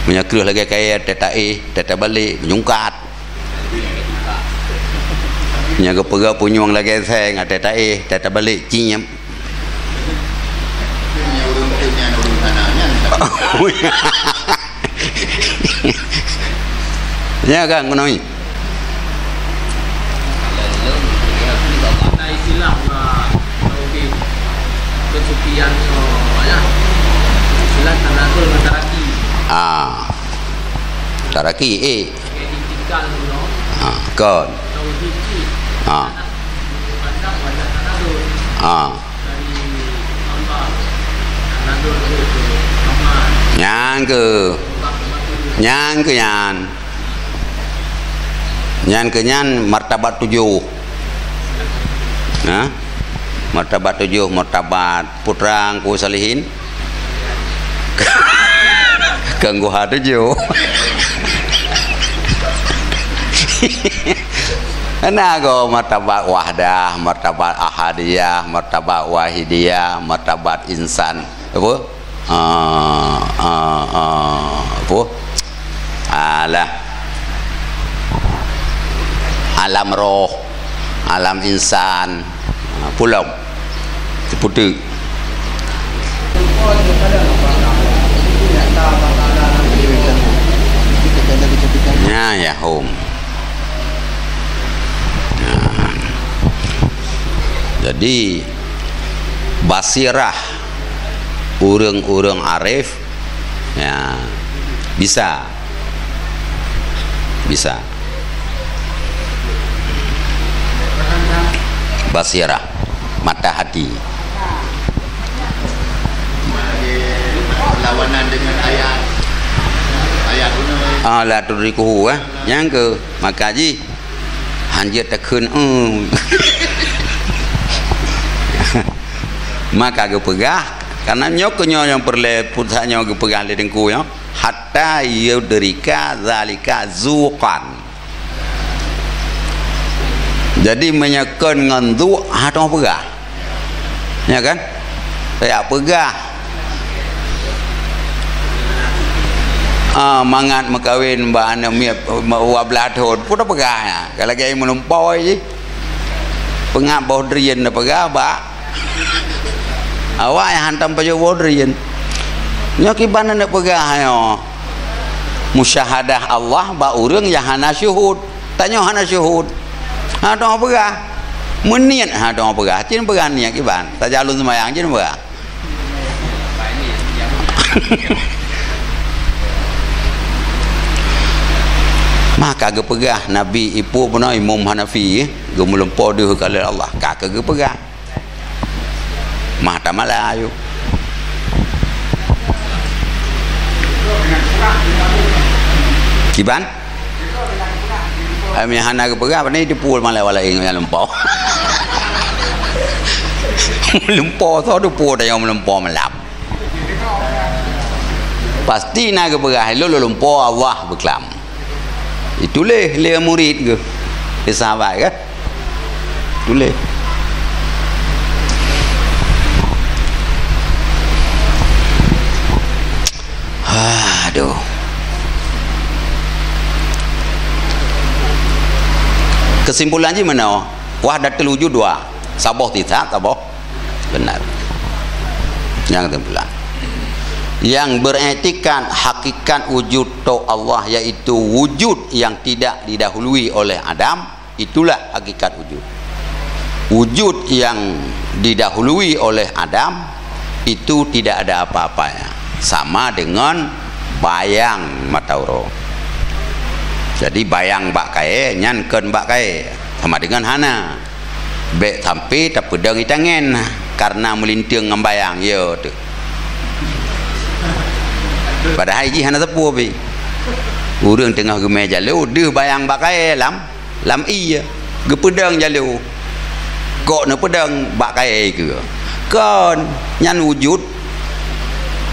Meunyoe kreueh lagée kayée, teuta éh, teuta balek, meunyeungkat. Nyan geupeugah punyueng lagée seng, teuta éh, teuta balek, ciep. Nyan kan keunoe. Ada istilah, ah, tauhid kesufian, oh, ya. Istilah tanazul ngon taraki. Ah. Taraki, eh. Sebagai itikal, no. Ha, kon. Tauhid cit. Ha. Pandang wajah tanazul. Ha. Dari Allah. Tanazul ke Allah. Nyan ke. Nyan ke nyan. Nyan keu nyan martabat tujoh. Nah, martabat tujoh, martabat putra Teungku Salihin. Keu Teungku ha tujoh. Nah, go martabat wahdah, martabat ahadiyah, martabat wahidiyah, martabat insan. Apa? Ah, ah, ah, apa? Alah. Alam roh, alam insan. Ah, pulang. Seputu. Ya, ya, hom. Nah. Jadi, basirah ureuëng-ureuëng arif, ya, bisa. Bisa. Basirah, mata hati. Berlawanan dengan ayat. Ayat guna. Ah, la tudrikuhu, eh. Nyang ke, maka jih. Hanjeuet takheun, eh. Maka geupeugah, karena nyoe keu nyoe nyang peureulée putak nyoe geupeugah lé Teungku nyoe, hatta yudrika zalika zuqan. Jadi, meunyoe kon ngon dzuek, ha, teungoh peugah. Ya kan? Tajak peugah. Ah, mangat meukawen bak aneuk miet, dua belas thon, pun tapeugah nyan. Ka lagèe meulumpoe jih. Peungab boh drien tapeugah bak. Awak nyang hantom pajoh boh drien. Nyoe kiban aneuk peugah nyoe. Musyahadah Allah bak ureueng nyang hana syuhud. Tanyoe hana syuhud. Ha, teungoh peugah. Meuniet, ha, teungoh peugah. Cit peugah niet kiban. Tajalon seumayang cit peugah. Maka geupeugah Nabi ipu bunoe Imam Hanafi, eh, geumeulumpo deuh ka lé Allah. Ka keu geupeugah. Mah tamala ayue. Kiban? Ai, meunyo hana geupeugah, pane jiteupue malam-malam ngon lumpo. Lumpo soe teupue tanyoe lumpo malam. Pasti na geupeugah, "Lôn lumpo Allah beuklam." Ituléh lé murid geuh, lé sahabat geuh. Tuléh. Aduh. Kesimpulan jih meunoe, wahdatul wujud dua. Saboh sifat, saboh benar. Nyang kesimpulan. Yang beriktikad hakikat wujud Tok Allah, yaitu wujud yang tidak didahului oleh adam, itulah hakikat wujud. Wujud yang didahului oleh adam, itu tidak ada apa-apanya. Sama dengan bayang mata uroe. Jadi, bayang bak kayèe, nyan kon bak kayèe. Sama dengan hana. Bèk sampai tapeudong itangen karena meulinteung ngon bayang, ya tu. Padahai jih hana teupeu pi. Ureueng teungoh geumè jaloe, deuh bayang bak kayèe lam, lam ie, geupeudong jaloe. Kok neupeudong bak kayèe keue? Kon, nyan wujud,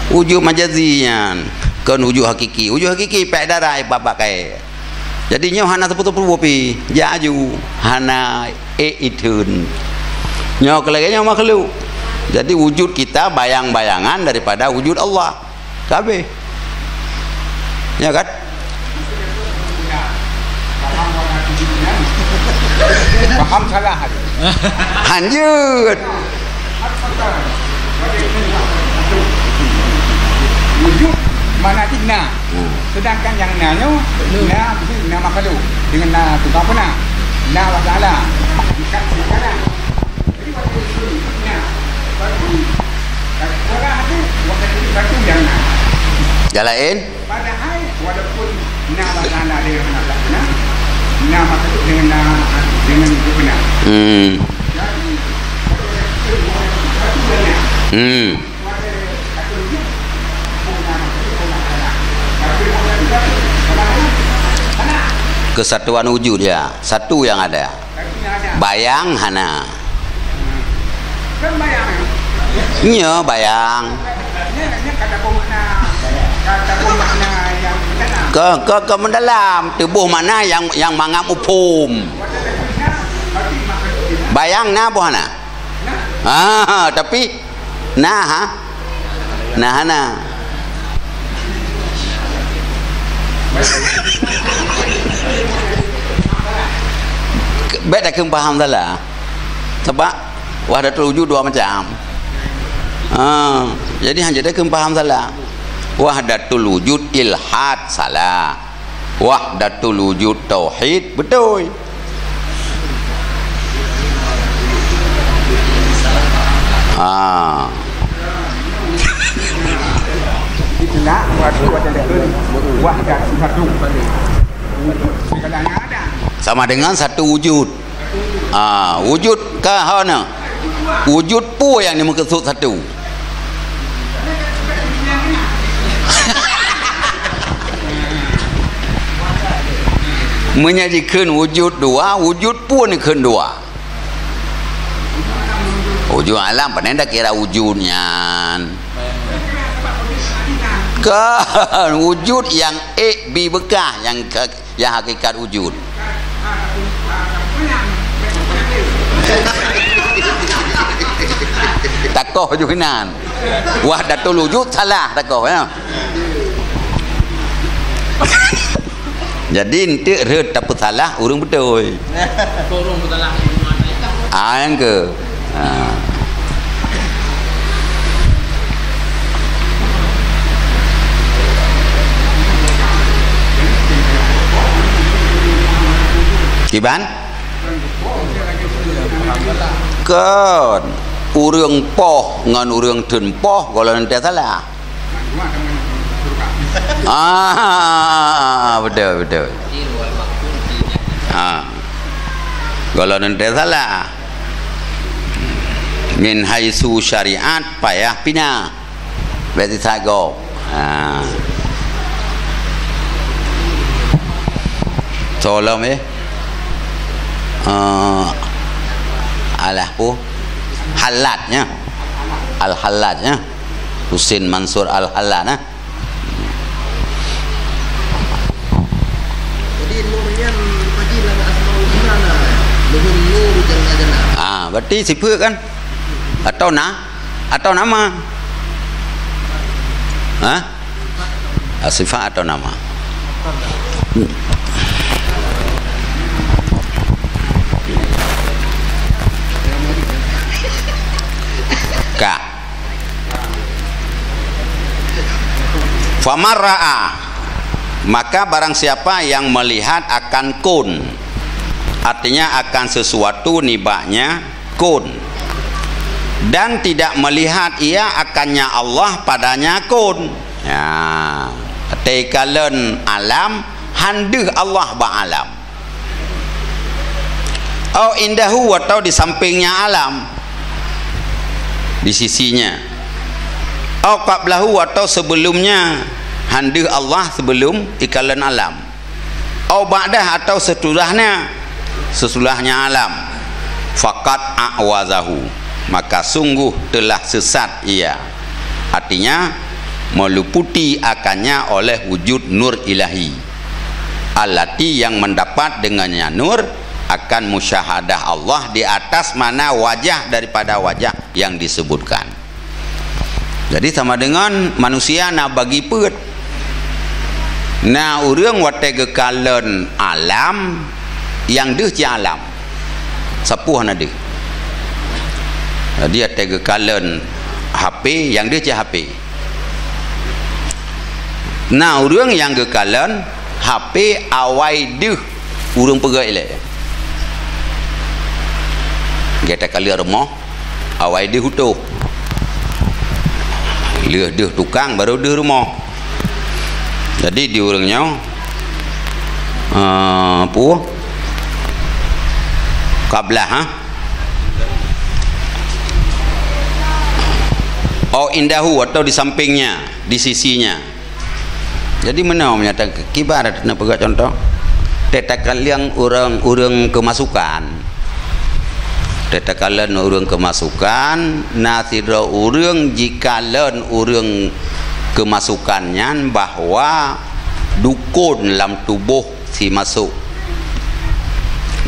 wujud majazi nyan. Kon wujud hakiki. Wujud hakiki pèk darai bak, bak kayèe. Jadi, nyoe hana teupeu-teupeu pi, jak aju, hana ék itheun. Nyoe keu lagèe nyoe makhluk. Jadi, wujud kita bayang-bayangan daripada wujud Allah. Ka habéh. Ya kan? Paham salah. Hanjeuet. Wujud makna jih na. Hmm. Sedangkan nyang na nyoe, na, na makhluk. Dengan na tukang peuna. Na Allah Taala. Bukan sekarang. Jadi, waktu itu, na. Waktu, waktu itu, waktu itu, waktu yang na. Jalan lain? Padahai, walaupun na Allah Taala dengan Allah benar, na makhluk dengan na, dengan benar. Hmm. Jadi, hmm. Kesatuan wujud, ya, satu yang ada. Bayang hana. Nyo bayang. Ke, ke, ke mendalam, tuboh makna nyang, nyang mangat muphom. Bayang na boh hana? Ah, tapi na ha? Na hana. Bèk takheun paham salah. Sebab wahdatul wujud dua macam. Ha, jadi hana takheun paham salah. Wahdatul wujud ilhad salah. Wahdatul wujud tauhid beutôi. Ha. Itulah wahdatul wujud. Wahdatul wujud. Sama dengan satu wujud. Ah, wujud ka hana. Wujud peue nyang dimeukeusut satu? Meunyo jikheun wujud dua, wujud peue jikheun dua? Wujud alam, pane dak kira wujud nyan. Kan, wujud nyang ék bi beukah, nyang ke Nyang hakikat wujud. Takoh ju inan. Wahdatul wujud salah takoh, ya. Jadi, enteuk rhot tapeusalah ureuëng beutôi. Ureuëng peusalah. Ah, nyang keu. Ah. Kiban? Kon. Ureuëng poh ngon ureuëng teun poh, gohlom teusalah. Ah, beutôi, beutôi. Ah. Gohlom teusalah. Min haitsu syariat payah pina. Berarti sagoe. Ha. Tolong, eh. Eh, alah pu. Haladnya. Al-Halad, ya. Husin Mansur Al-Halad, eh. Jadi, nur nyan bagi lam Asmaul Husna na. Luhun nur jalla jalla. Ah, berarti sifat kan? Atau na? Atau nama? Hah? Ah, sifat atau nama? Ka. Faman ra'a, maka barang siapa yang melihat akan kun, artinya akan sesuatu nibaknya kun, dan tidak melihat ia akannya Allah padanya kun. Ya, teukalon alam, han deuh Allah bak alam. Au indahu, atau di sampingnya alam, di sisinya. Au qablahu, atau sebelumnya, han deuh Allah sebelum ikalon alam. Au ba'dah, atau sesudahnya, sesudahnya alam. Faqad a'wazahu, maka sungguh telah sesat ia. Artinya, meluputi akannya oleh wujud nur ilahi. Allati, yang mendapat dengannya nur akan musyahadah Allah di atas mana wajah daripada wajah yang disebutkan. Jadi, sama dengan manusia na bagi peuet. Na ureuëng watée geukalon alam, nyang deuh cit alam. Sapeue hana deuh. Jadi, watée geukalon H P, nyang deuh cit H P. Na ureuëng nyang geukalon H P awai deuh ureuëng peugét ilée. Gata kalon rumoh, awai deuh utôh. Lheueh deuh tukang, baru deuh rumoh. Jadi, di ureuëng nyoe, eh, peue? Qablah, ha? Au indahu, atau di sampingnya, di sisinya. Jadi, meunoe meunyoe ta-, kiban na peugah contoh. Teuka kalon ureuëng, ureuëng keumasukan. Teuka kalon ureuëng keumasukan, na sidroe ureuëng jikalon ureuëng keumasukan nyan bahwa dukon lam tuboh si masôk.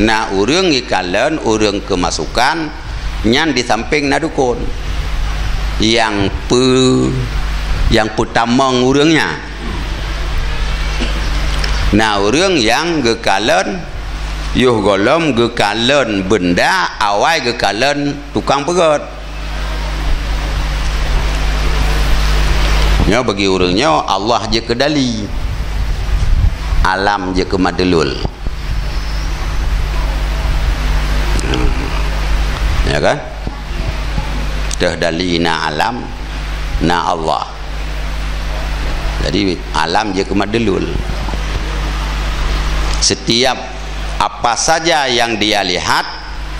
Na ureuëng jikalon ureuëng keumasukan, nyan di sampéng na dukon. Nyang peu-, nyang peutamong ureuëng nyan. Na ureuëng nyang geukalon, yoh gohlom geukalon beunda, awai geukalon tukang peugét. Nyoe bagi ureuëng nyoe, Allah jeuet keu dali, alam jeuet keu madlul. Ya kan? Teuh dali na alam, na Allah. Jadi, alam jeuet keu madlul. Setiap apa saja yang dia lihat,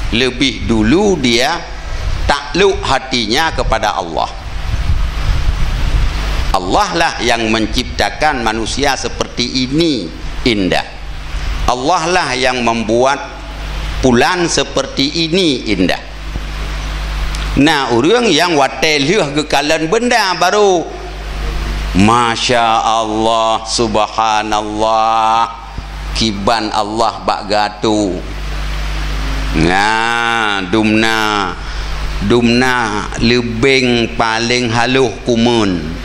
lebih dulu dia takluk hatinya kepada Allah. Allah lah yang menciptakan manusia seperti ini indah. Allah lah yang membuat pulan seperti ini indah. Na ureuëng nyang watée lheueh geukalon beunda baru, "Masya Allah, subhanallah, kiban Allah bak geuatô." Nah, dumna, dumna leubeng paleng haloh kumeun.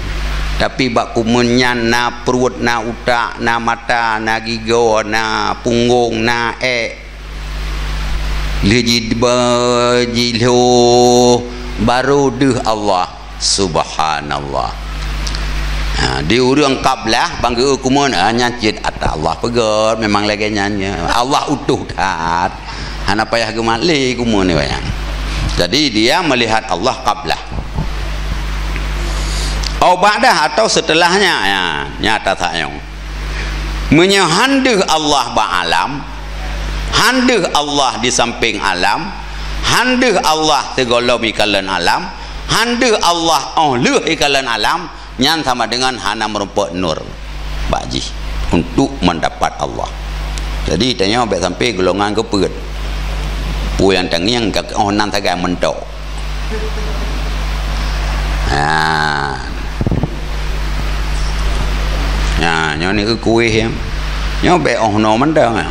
Tapi bak kumeun nyan na pruet, na utak, na mata, na gigoe, na punggong, na ék. Lheueh jiba-, jilhoh, barô deuh Allah. Subhanallah. Ha, di ureuëng qablah, bang geu kumeun, ah, nyan cit ata Allah peugét, memang lagée nyan nya. Allah utoh that. Hana payah geumat lé kumeun ni wayang. Jadi, dia melihat Allah qablah. Au ba'dah atau setelahnya, ya, nyata that nyoe. Meunyoe han deuh Allah bak alam, han deuh Allah di sampéng alam, han deuh Allah sigohlom ikalon alam, han deuh Allah óh lheueh ikalon alam, nyan sama dengan hana meurumpok nur bak jih untuk mendapat Allah. Jadi, tanyoe bék sampai golongan keupeuet. Peue nyang tangieng ka óh nan sagai meuntôk. Ha. Ha, nyoe ni kueh ya. Nyoe bék óh noe mantong ya.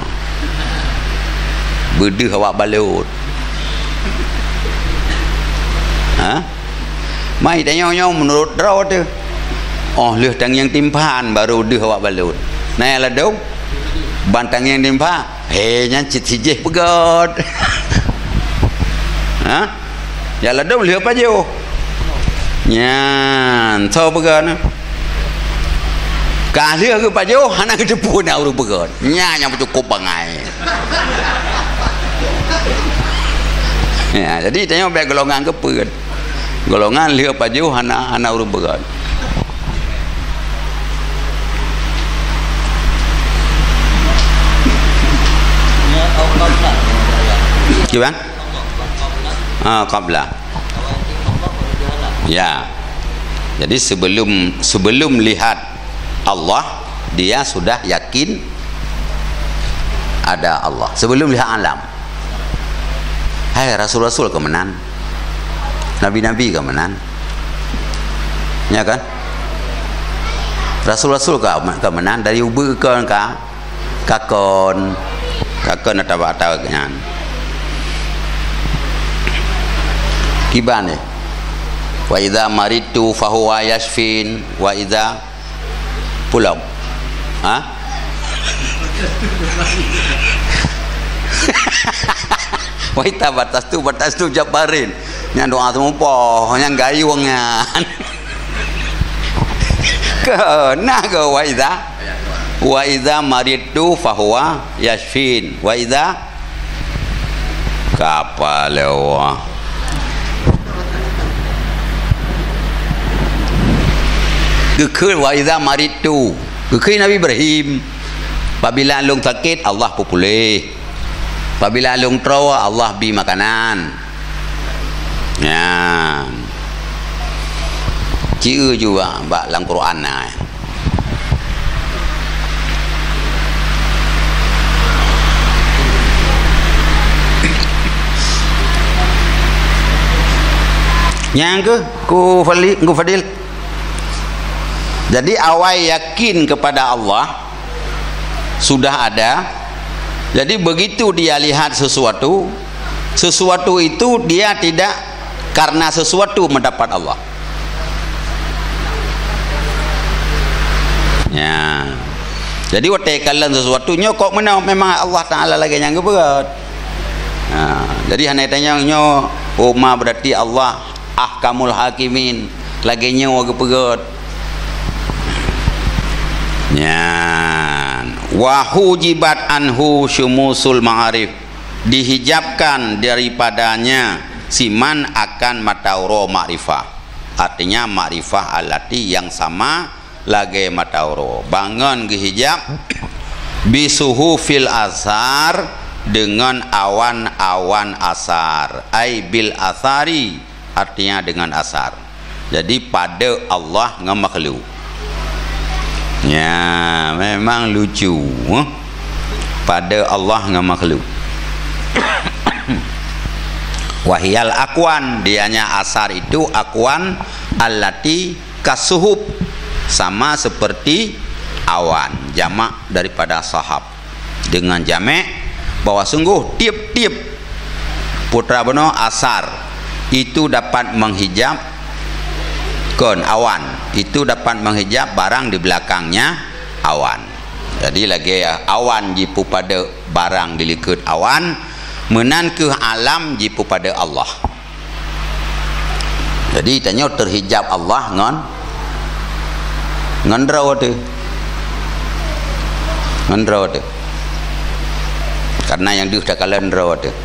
Beudeuh awak balot. Ha? Mai tanyoe nyoe meunurot droe teuh. Óh lheueh tangieng timphan baru deuh awak balot. Na nyang ladôm? Ban tangieng timphan. He, nyan cit sijih peugét. Ha? Nyang ladôm lheueh pajoh. Nyan, soe peugét na? Ka lheueh geupajoh, hana geuteupeue na ureuëng peugét. Nyan nyang meucukôp bangai. Ya, jadi tanyoe bék golongan keupeuet. Golongan lheueh pajoh hana, hana ureuëng peugét. Kiban? Ah, qabla. Ya. Jadi sebelum, sebelum lihat Allah, dia sudah yakin ada Allah. Sebelum lihat alam. Hai, rasul-rasul ka meunan. Nabi-nabi ka meunan. Ya kan? Rasul-rasul ka, ka meunan dari ubeue ka, ka kon, ka kon ata bak ata nyan. Kiban deh. Wa idza maridtu fahuwa yashfin, wa idza Pulang. Ha? Wa idza batastu, batastu jabbarin. Nyang doa seumumpoh, nyang gayueng nyan. Keu, na keu wa idza? Wa idza maridtu fahuwa yashfin. Wa idza Ka apa lé Allah? Geukheun, "Wa idza maridtu." Geukheun Nabi Ibrahim, "Apabila lôn sakét, Allah peupuléh. Apabila lôn troe, Allah bi makanan." Nyan. Ci eu ju bak, bak lam Quran na. Nyang keuh, Ku Fali-, Ku Fadil. Jadi, awai yakin kepada Allah sudah ada. Jadi, begitu dia lihat sesuatu, sesuatu itu dia tidak karena sesuatu mendapat Allah. Ya. Jadi, watée kalon sesuatu, nyoe kok meunoe, memang Allah Taala lagée nyang geupeugét. Ha, jadi, hana tanyong nyoe, oh, ma berarti Allah ahkamul hakimin, lagée nyoe geupeugét. Nyan, "Wa hujibat anhu syumusul ma'arif." Dihijabkan daripadanya siman akan mata uroe makrifah. Artinya makrifah allati yang sama lagée mata uroe. Bangon geuhijab bisuhufil asar, dengan awan-awan asar. Ai bil asari, artinya dengan asar. Jadi, padé Allah ngon makhluk. Nya, memang lucu, eh? Padé Allah ngon makhluk. Wahiyal akwan, dianya asar itu akwan allati kasuhub, sama seperti awan, jamak daripada sahab. Dengan jamak bahwa sungguh tiep-tiep Putra bunoe asar, itu dapat menghijab, kon, awan, itu dapat menghijab barang di belakangnya awan. Jadi lagée awan jipeupada barang di likot awan, meunan kheueh alam jipeupada Allah. Jadi tanyoe teuhijab Allah ngon, ngon droe teuh. Ngon droe teuh. Karena nyang deuh takalon droe teuh.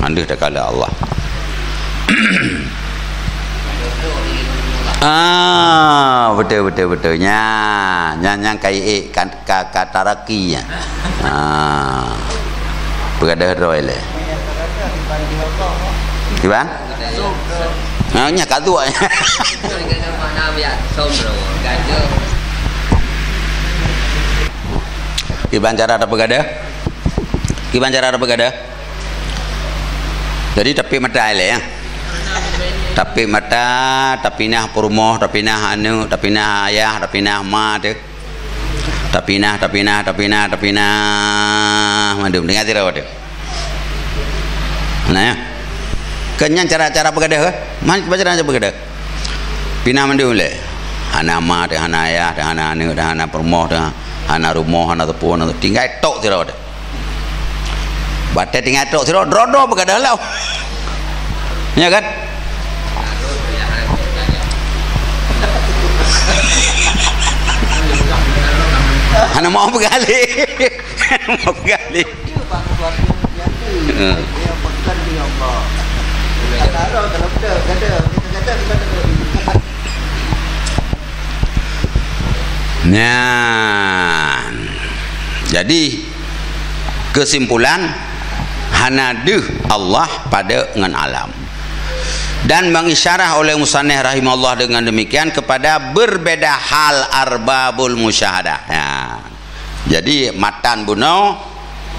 Nyang deuh takalon Allah. Ah, beutôi, beutôi, beutôi. Nyan, nyan, nyan ka iék kan. Ka, ka taraki nyan. Ha. Peugadôh droe lé. Kiban? Ha, nyan ka duek. Kiban cara tapeugadôh? Kiban cara tapeugadôh? Jadi, tapék mata ilée, ya. Tapék mata, tapinah peurumoh, tapinah aneuk, tapinah ayah, tapinah ma teuh. Tapinah, tapinah, tapinah, tapinah. Mandum, deungon sidroe teuh. Nah, ya. Keu nyan cara-cara peugadôh, eh? Man, cara-cara peugadôh. Pinah mandum lé. Hana ma teuh, hana ayah teuh, hana aneuk teuh, hana peurumoh teuh, hana rumoh, hana teupeu, hana teupeu. Tinggai tok sidroe teuh. Watée tinggai tok sidroe, droe-droe peugadôh lom. Ya kan? Hana mau peugalih. Hana mau peugalih. Hmm. Nyan. Jadi, keusimpulan, hana deuh Allah pada ngon alam. Dan mengisyarah oleh musannif rahimahullah dengan demikian kepada berbeda hal arbabul musyahadah. Ya. Jadi, matan bunoe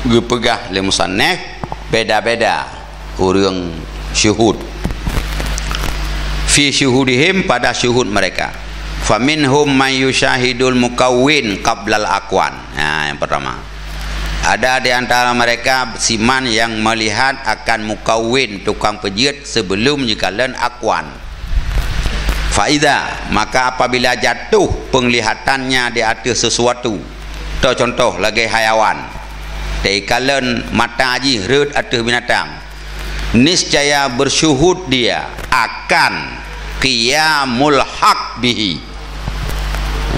geupeugah lé musannif beda-beda ureuëng syuhud. Fi syuhudihim, pada syuhud mereka. Faminhum man yusyahidul mukawwin qablal akwan. Nah, yang pertama. Ada di antara mereka siman yang melihat akan mukawwin, tukang peujeuet, sebelum jikalon akwan. Faida, maka apabila jatuh penglihatannya di atas sesuatu, atau contoh lagée hayawan, teukalon mata jih rhot ateueh binatang, niscaya bersyuhud dia akan qiyamul haq bihi.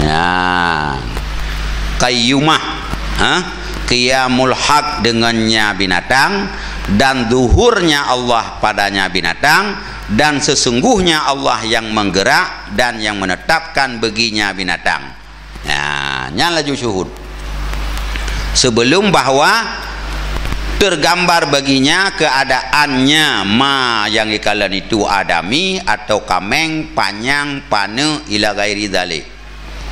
Ya. Qayyumah, ha? Qiyamul haq dengannya binatang dan zuhurnya Allah padanya binatang dan sesungguhnya Allah yang menggerak dan yang menetapkan baginya binatang. Nah, nyan laju syuhud. Sebelum bahwa tergambar baginya keadaannya ma yang dikalon itu adami atau kaméng, panyang, paneuk, ila ghairi dzalik.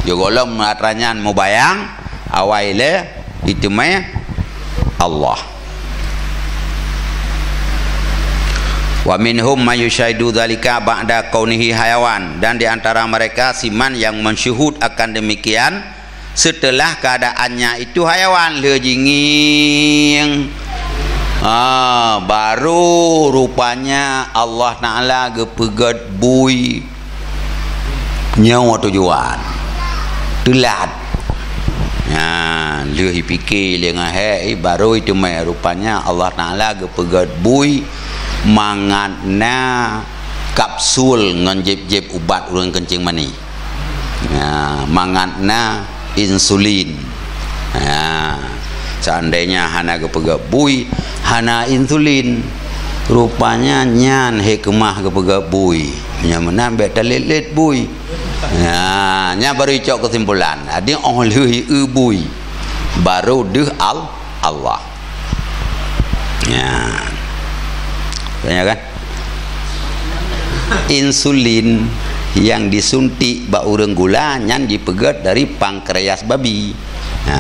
Jih gohlom atra nyan mubayang, awai lé iteumé Allah. Wa minhum may yusyahadu dzalika ba'da kaunihi hayawan, dan di antara mereka siman yang mensyuhud akan demikian setelah keadaannya itu hayawan, lheueh jingieng. Ah, baru rupanya Allah Taala geupeugét bui. Nyoe tujuan. Teulat. Nyan, lheueh jipike lé ngon hék, eh, baru iteumé rupanya Allah Taala geupeugét bui mangat na kapsul ngon jieb-jieb ubat ureuëng keuncing mani. Nah, mangat na insulin. Nah, seandainya hana geupeugét bui, hana insulin, rupanya nyan hikmah geupeugét bui. Nyang meunan bék talét-lét bui. Nah, nyan baru icok keusimpulan. Jadi, óh lheueh eu bui, baru deuh al-, Allah. Ya. Tanya kan? Insulin yang disuntik bak ureuëng gula nyan jipeugét dari pankreas babi. Ha.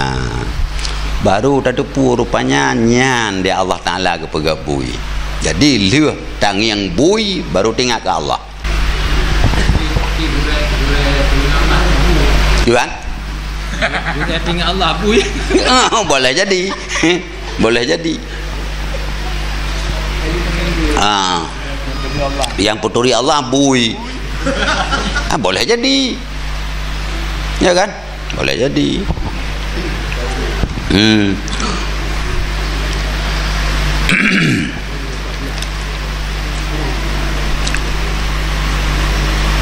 Baru tateupeue rupanya nyan di Allah Taala geupeugét bui. Jadi lheueh tangieng bui baru teuingat keu Allah. Iwan? Gurée teuingat Allah bui. Ah, boleh jadi. Boleh jadi. Ah. Yang peuturi Allah bui. Ah, boleh jadi. Ya kan? Boleh jadi. Hmm.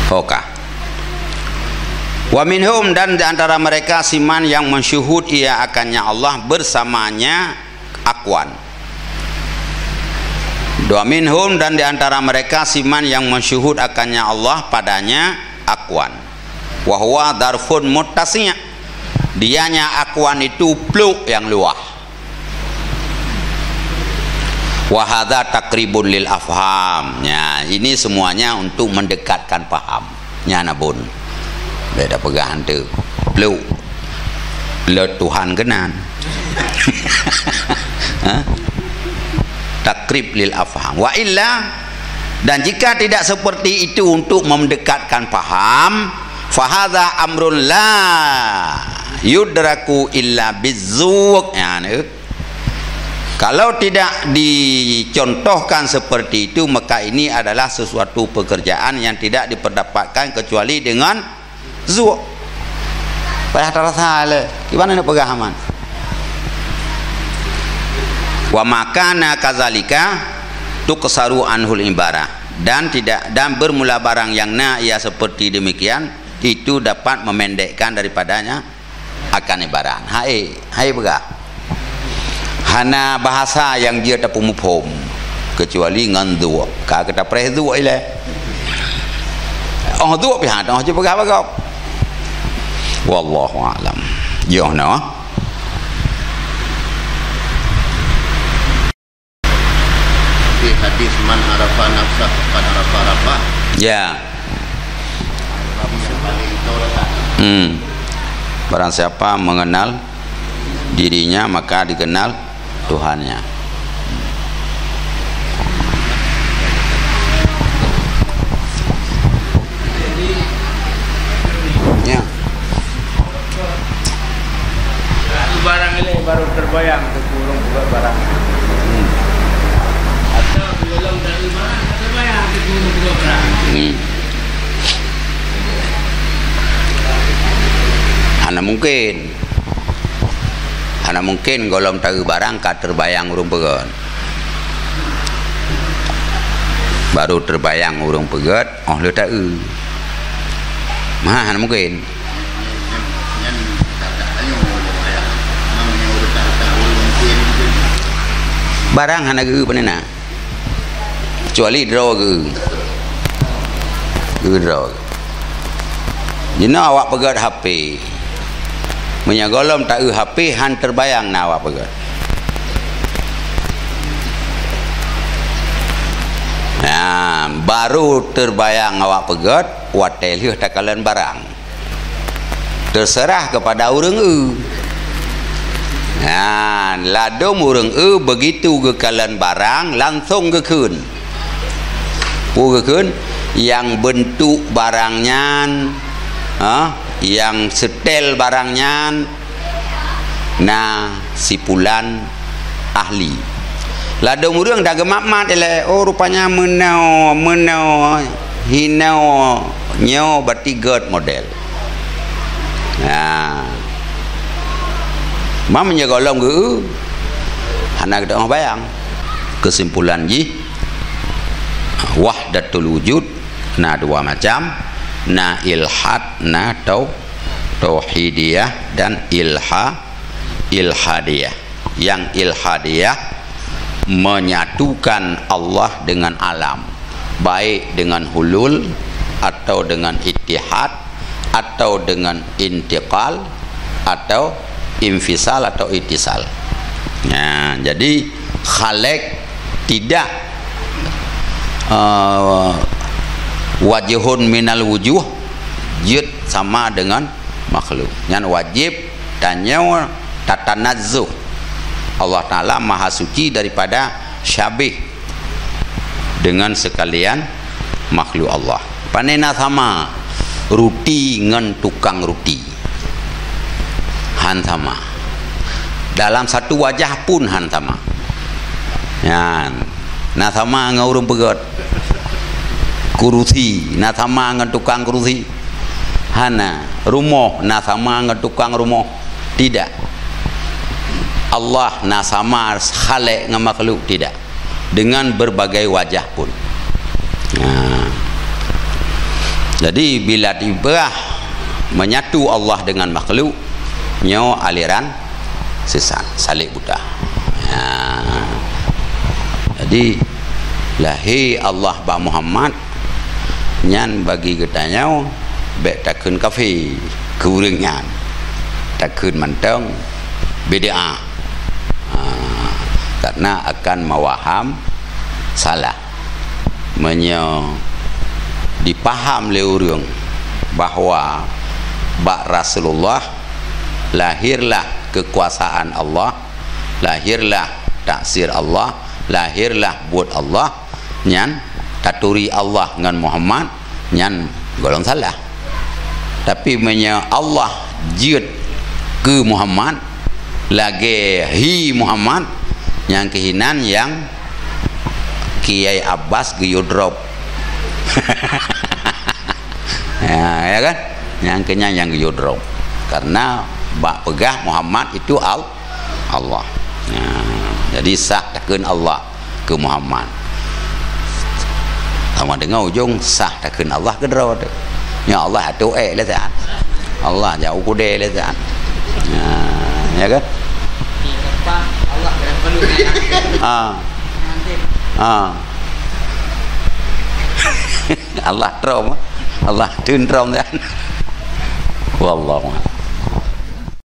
Oka. Wa minhum, dan di antara mereka siman yang mensyuhud ia akannya Allah bersamanya akwan. Dua minhum, dan di antara mereka siman yang mensyuhud akannya Allah padanya akwan. Wa huwa darfun muttasi'. Dianya akwan itu pluk yang luah. Wa hadza taqribun lil afham. Ya, ini semuanya untuk mendekatkan paham. Nyan abon. Beda peugah hantu. Pluk. Le Tuhan keunan. Ha? Takrib lil afham. Wa illa, dan jika tidak seperti itu untuk mendekatkan paham, fahadza amrun la yudraku illa bizzauq. Ya, ni. Kalau tidak dicontohkan seperti itu, maka ini adalah sesuatu pekerjaan yang tidak diperdapatkan kecuali dengan zauq. Payah tarasa lé. Gimana nak peugah aman? Wa ma kana kadzalika tuqsaru anhul ibarah. Dan tidak, dan bermula barang yang na ia seperti demikian, itu dapat memendekkan daripadanya akan ibarat. Hai, hai peugah. Hana bahasa nyang jeuet tapeumuphom, kecuali ngon zauq. Ka geuta preh zauq ilée. Oh, zauq pih hana, oh, jeuet peugah bagoe. Wallahu a'lam. Yoh, noh. Di hadis, "Man arafa nafsah faqad arafa rabbah." Ya. Yang paling tahu lah. Hmm. Barang siapa mengenal dirinya, maka dikenal Tuhannya. Ya. Barang ini baru terbayang tu ureuëng peugah barang. Hmm. Atau belum dari mana terbayang tu ureuëng peugah barang. Hmm. Hana mungkin. Hana mungkin gohlom taeu barang ka terbayang ureuëng peugah. Baru terbayang ureuëng peugah, oh lheueh taeu. Mah, hana mungkin. Barang hana geu peunena. Kecuali droe geu. Geu droe. Jinoe awak peugét H P. Meunyoe gohlom taeu H P, han terbayang na awak peugét. Nah, baru terbayang awak peugét, watée lheueh takalon barang. Terserah kepada ureuëng eu. Nah, ladôm ureuëng eu begitu geukalon barang, langsong geukheun. Peue geukheun? Nyang beuntuk barang nyan, ha? Nyang seutèl barang nyan, na si pulan ahli. Ladôm ureuëng dah geumat-mat ilée, oh, rupanya meunoe, meunoe, hinoe, nyoe berarti gét model. Nah. Mam meunyoe gohlom geu, hana geutanyoe bayang. Kesimpulan jih, wahdatul wujud na dua macam, na ilhad, na tau-, tauhidiyah dan ilha-, ilhadiyah. Yang ilhadiyah menyatukan Allah dengan alam, baik dengan hulul atau dengan ittihad atau dengan intiqal atau infisal atau ittisal. Nah, jadi khalek tidak, eh, wajhun minal wujuh jeuet sama dengan makhluk. Nyan wajib tanyoe tatanazzuh. Allah Taala Maha Suci daripada syabih dengan sekalian makhluk Allah. Pane na sama ruti ngon tukang ruti. Han sama. Dalam satu wajah pun han sama. Nyan. na sama ngon ureuëng peugét. Kurusi na sama ngon tukang kurusi. Hana. Rumoh na sama ngon tukang rumoh. Tidak. Allah na sama khalek ngon makhluk. Tidak. Dengan berbagai wajah pun. Nah. Jadi, bila tiba menyatu Allah dengan makhluk, nyoe aliran sesat, salek buta. Nah. Jadi, lahé Allah bak Muhammad, nyan bagi geutanyoe bék takheun kafé keu ureuëng nyan. Takheun mantong bid'ah. Ha, karena akan mawaham salah. Meunyoe dipaham lé ureuëng bahwa bak Rasulullah lahirlah kekuasaan Allah, lahirlah taksir Allah, lahirlah buet Allah, nyan taturi Allah ngon Muhammad, nyan golom salah. Tapi meunyoe Allah jeuet keu Muhammad, lagée hi Muhammad, nyang keuh inan nyang Kiai Abbas geuyue drop. Ya, ya kan? Nyang keuh nyan nyang geuyue drop. Karena bak peugah Muhammad itu Al-, Allah. Ya, jadi sah takheun Allah keu Muhammad. Sama deungoe ujong sah takheun Allah keudroe teuh. Nyoe Allah atoe ék lé saat. Allah jauh kudée lé saat. Ya, ya kan? Ah. Ah. Allah trom. Allah teuntrom saat. Wallahu a'lam.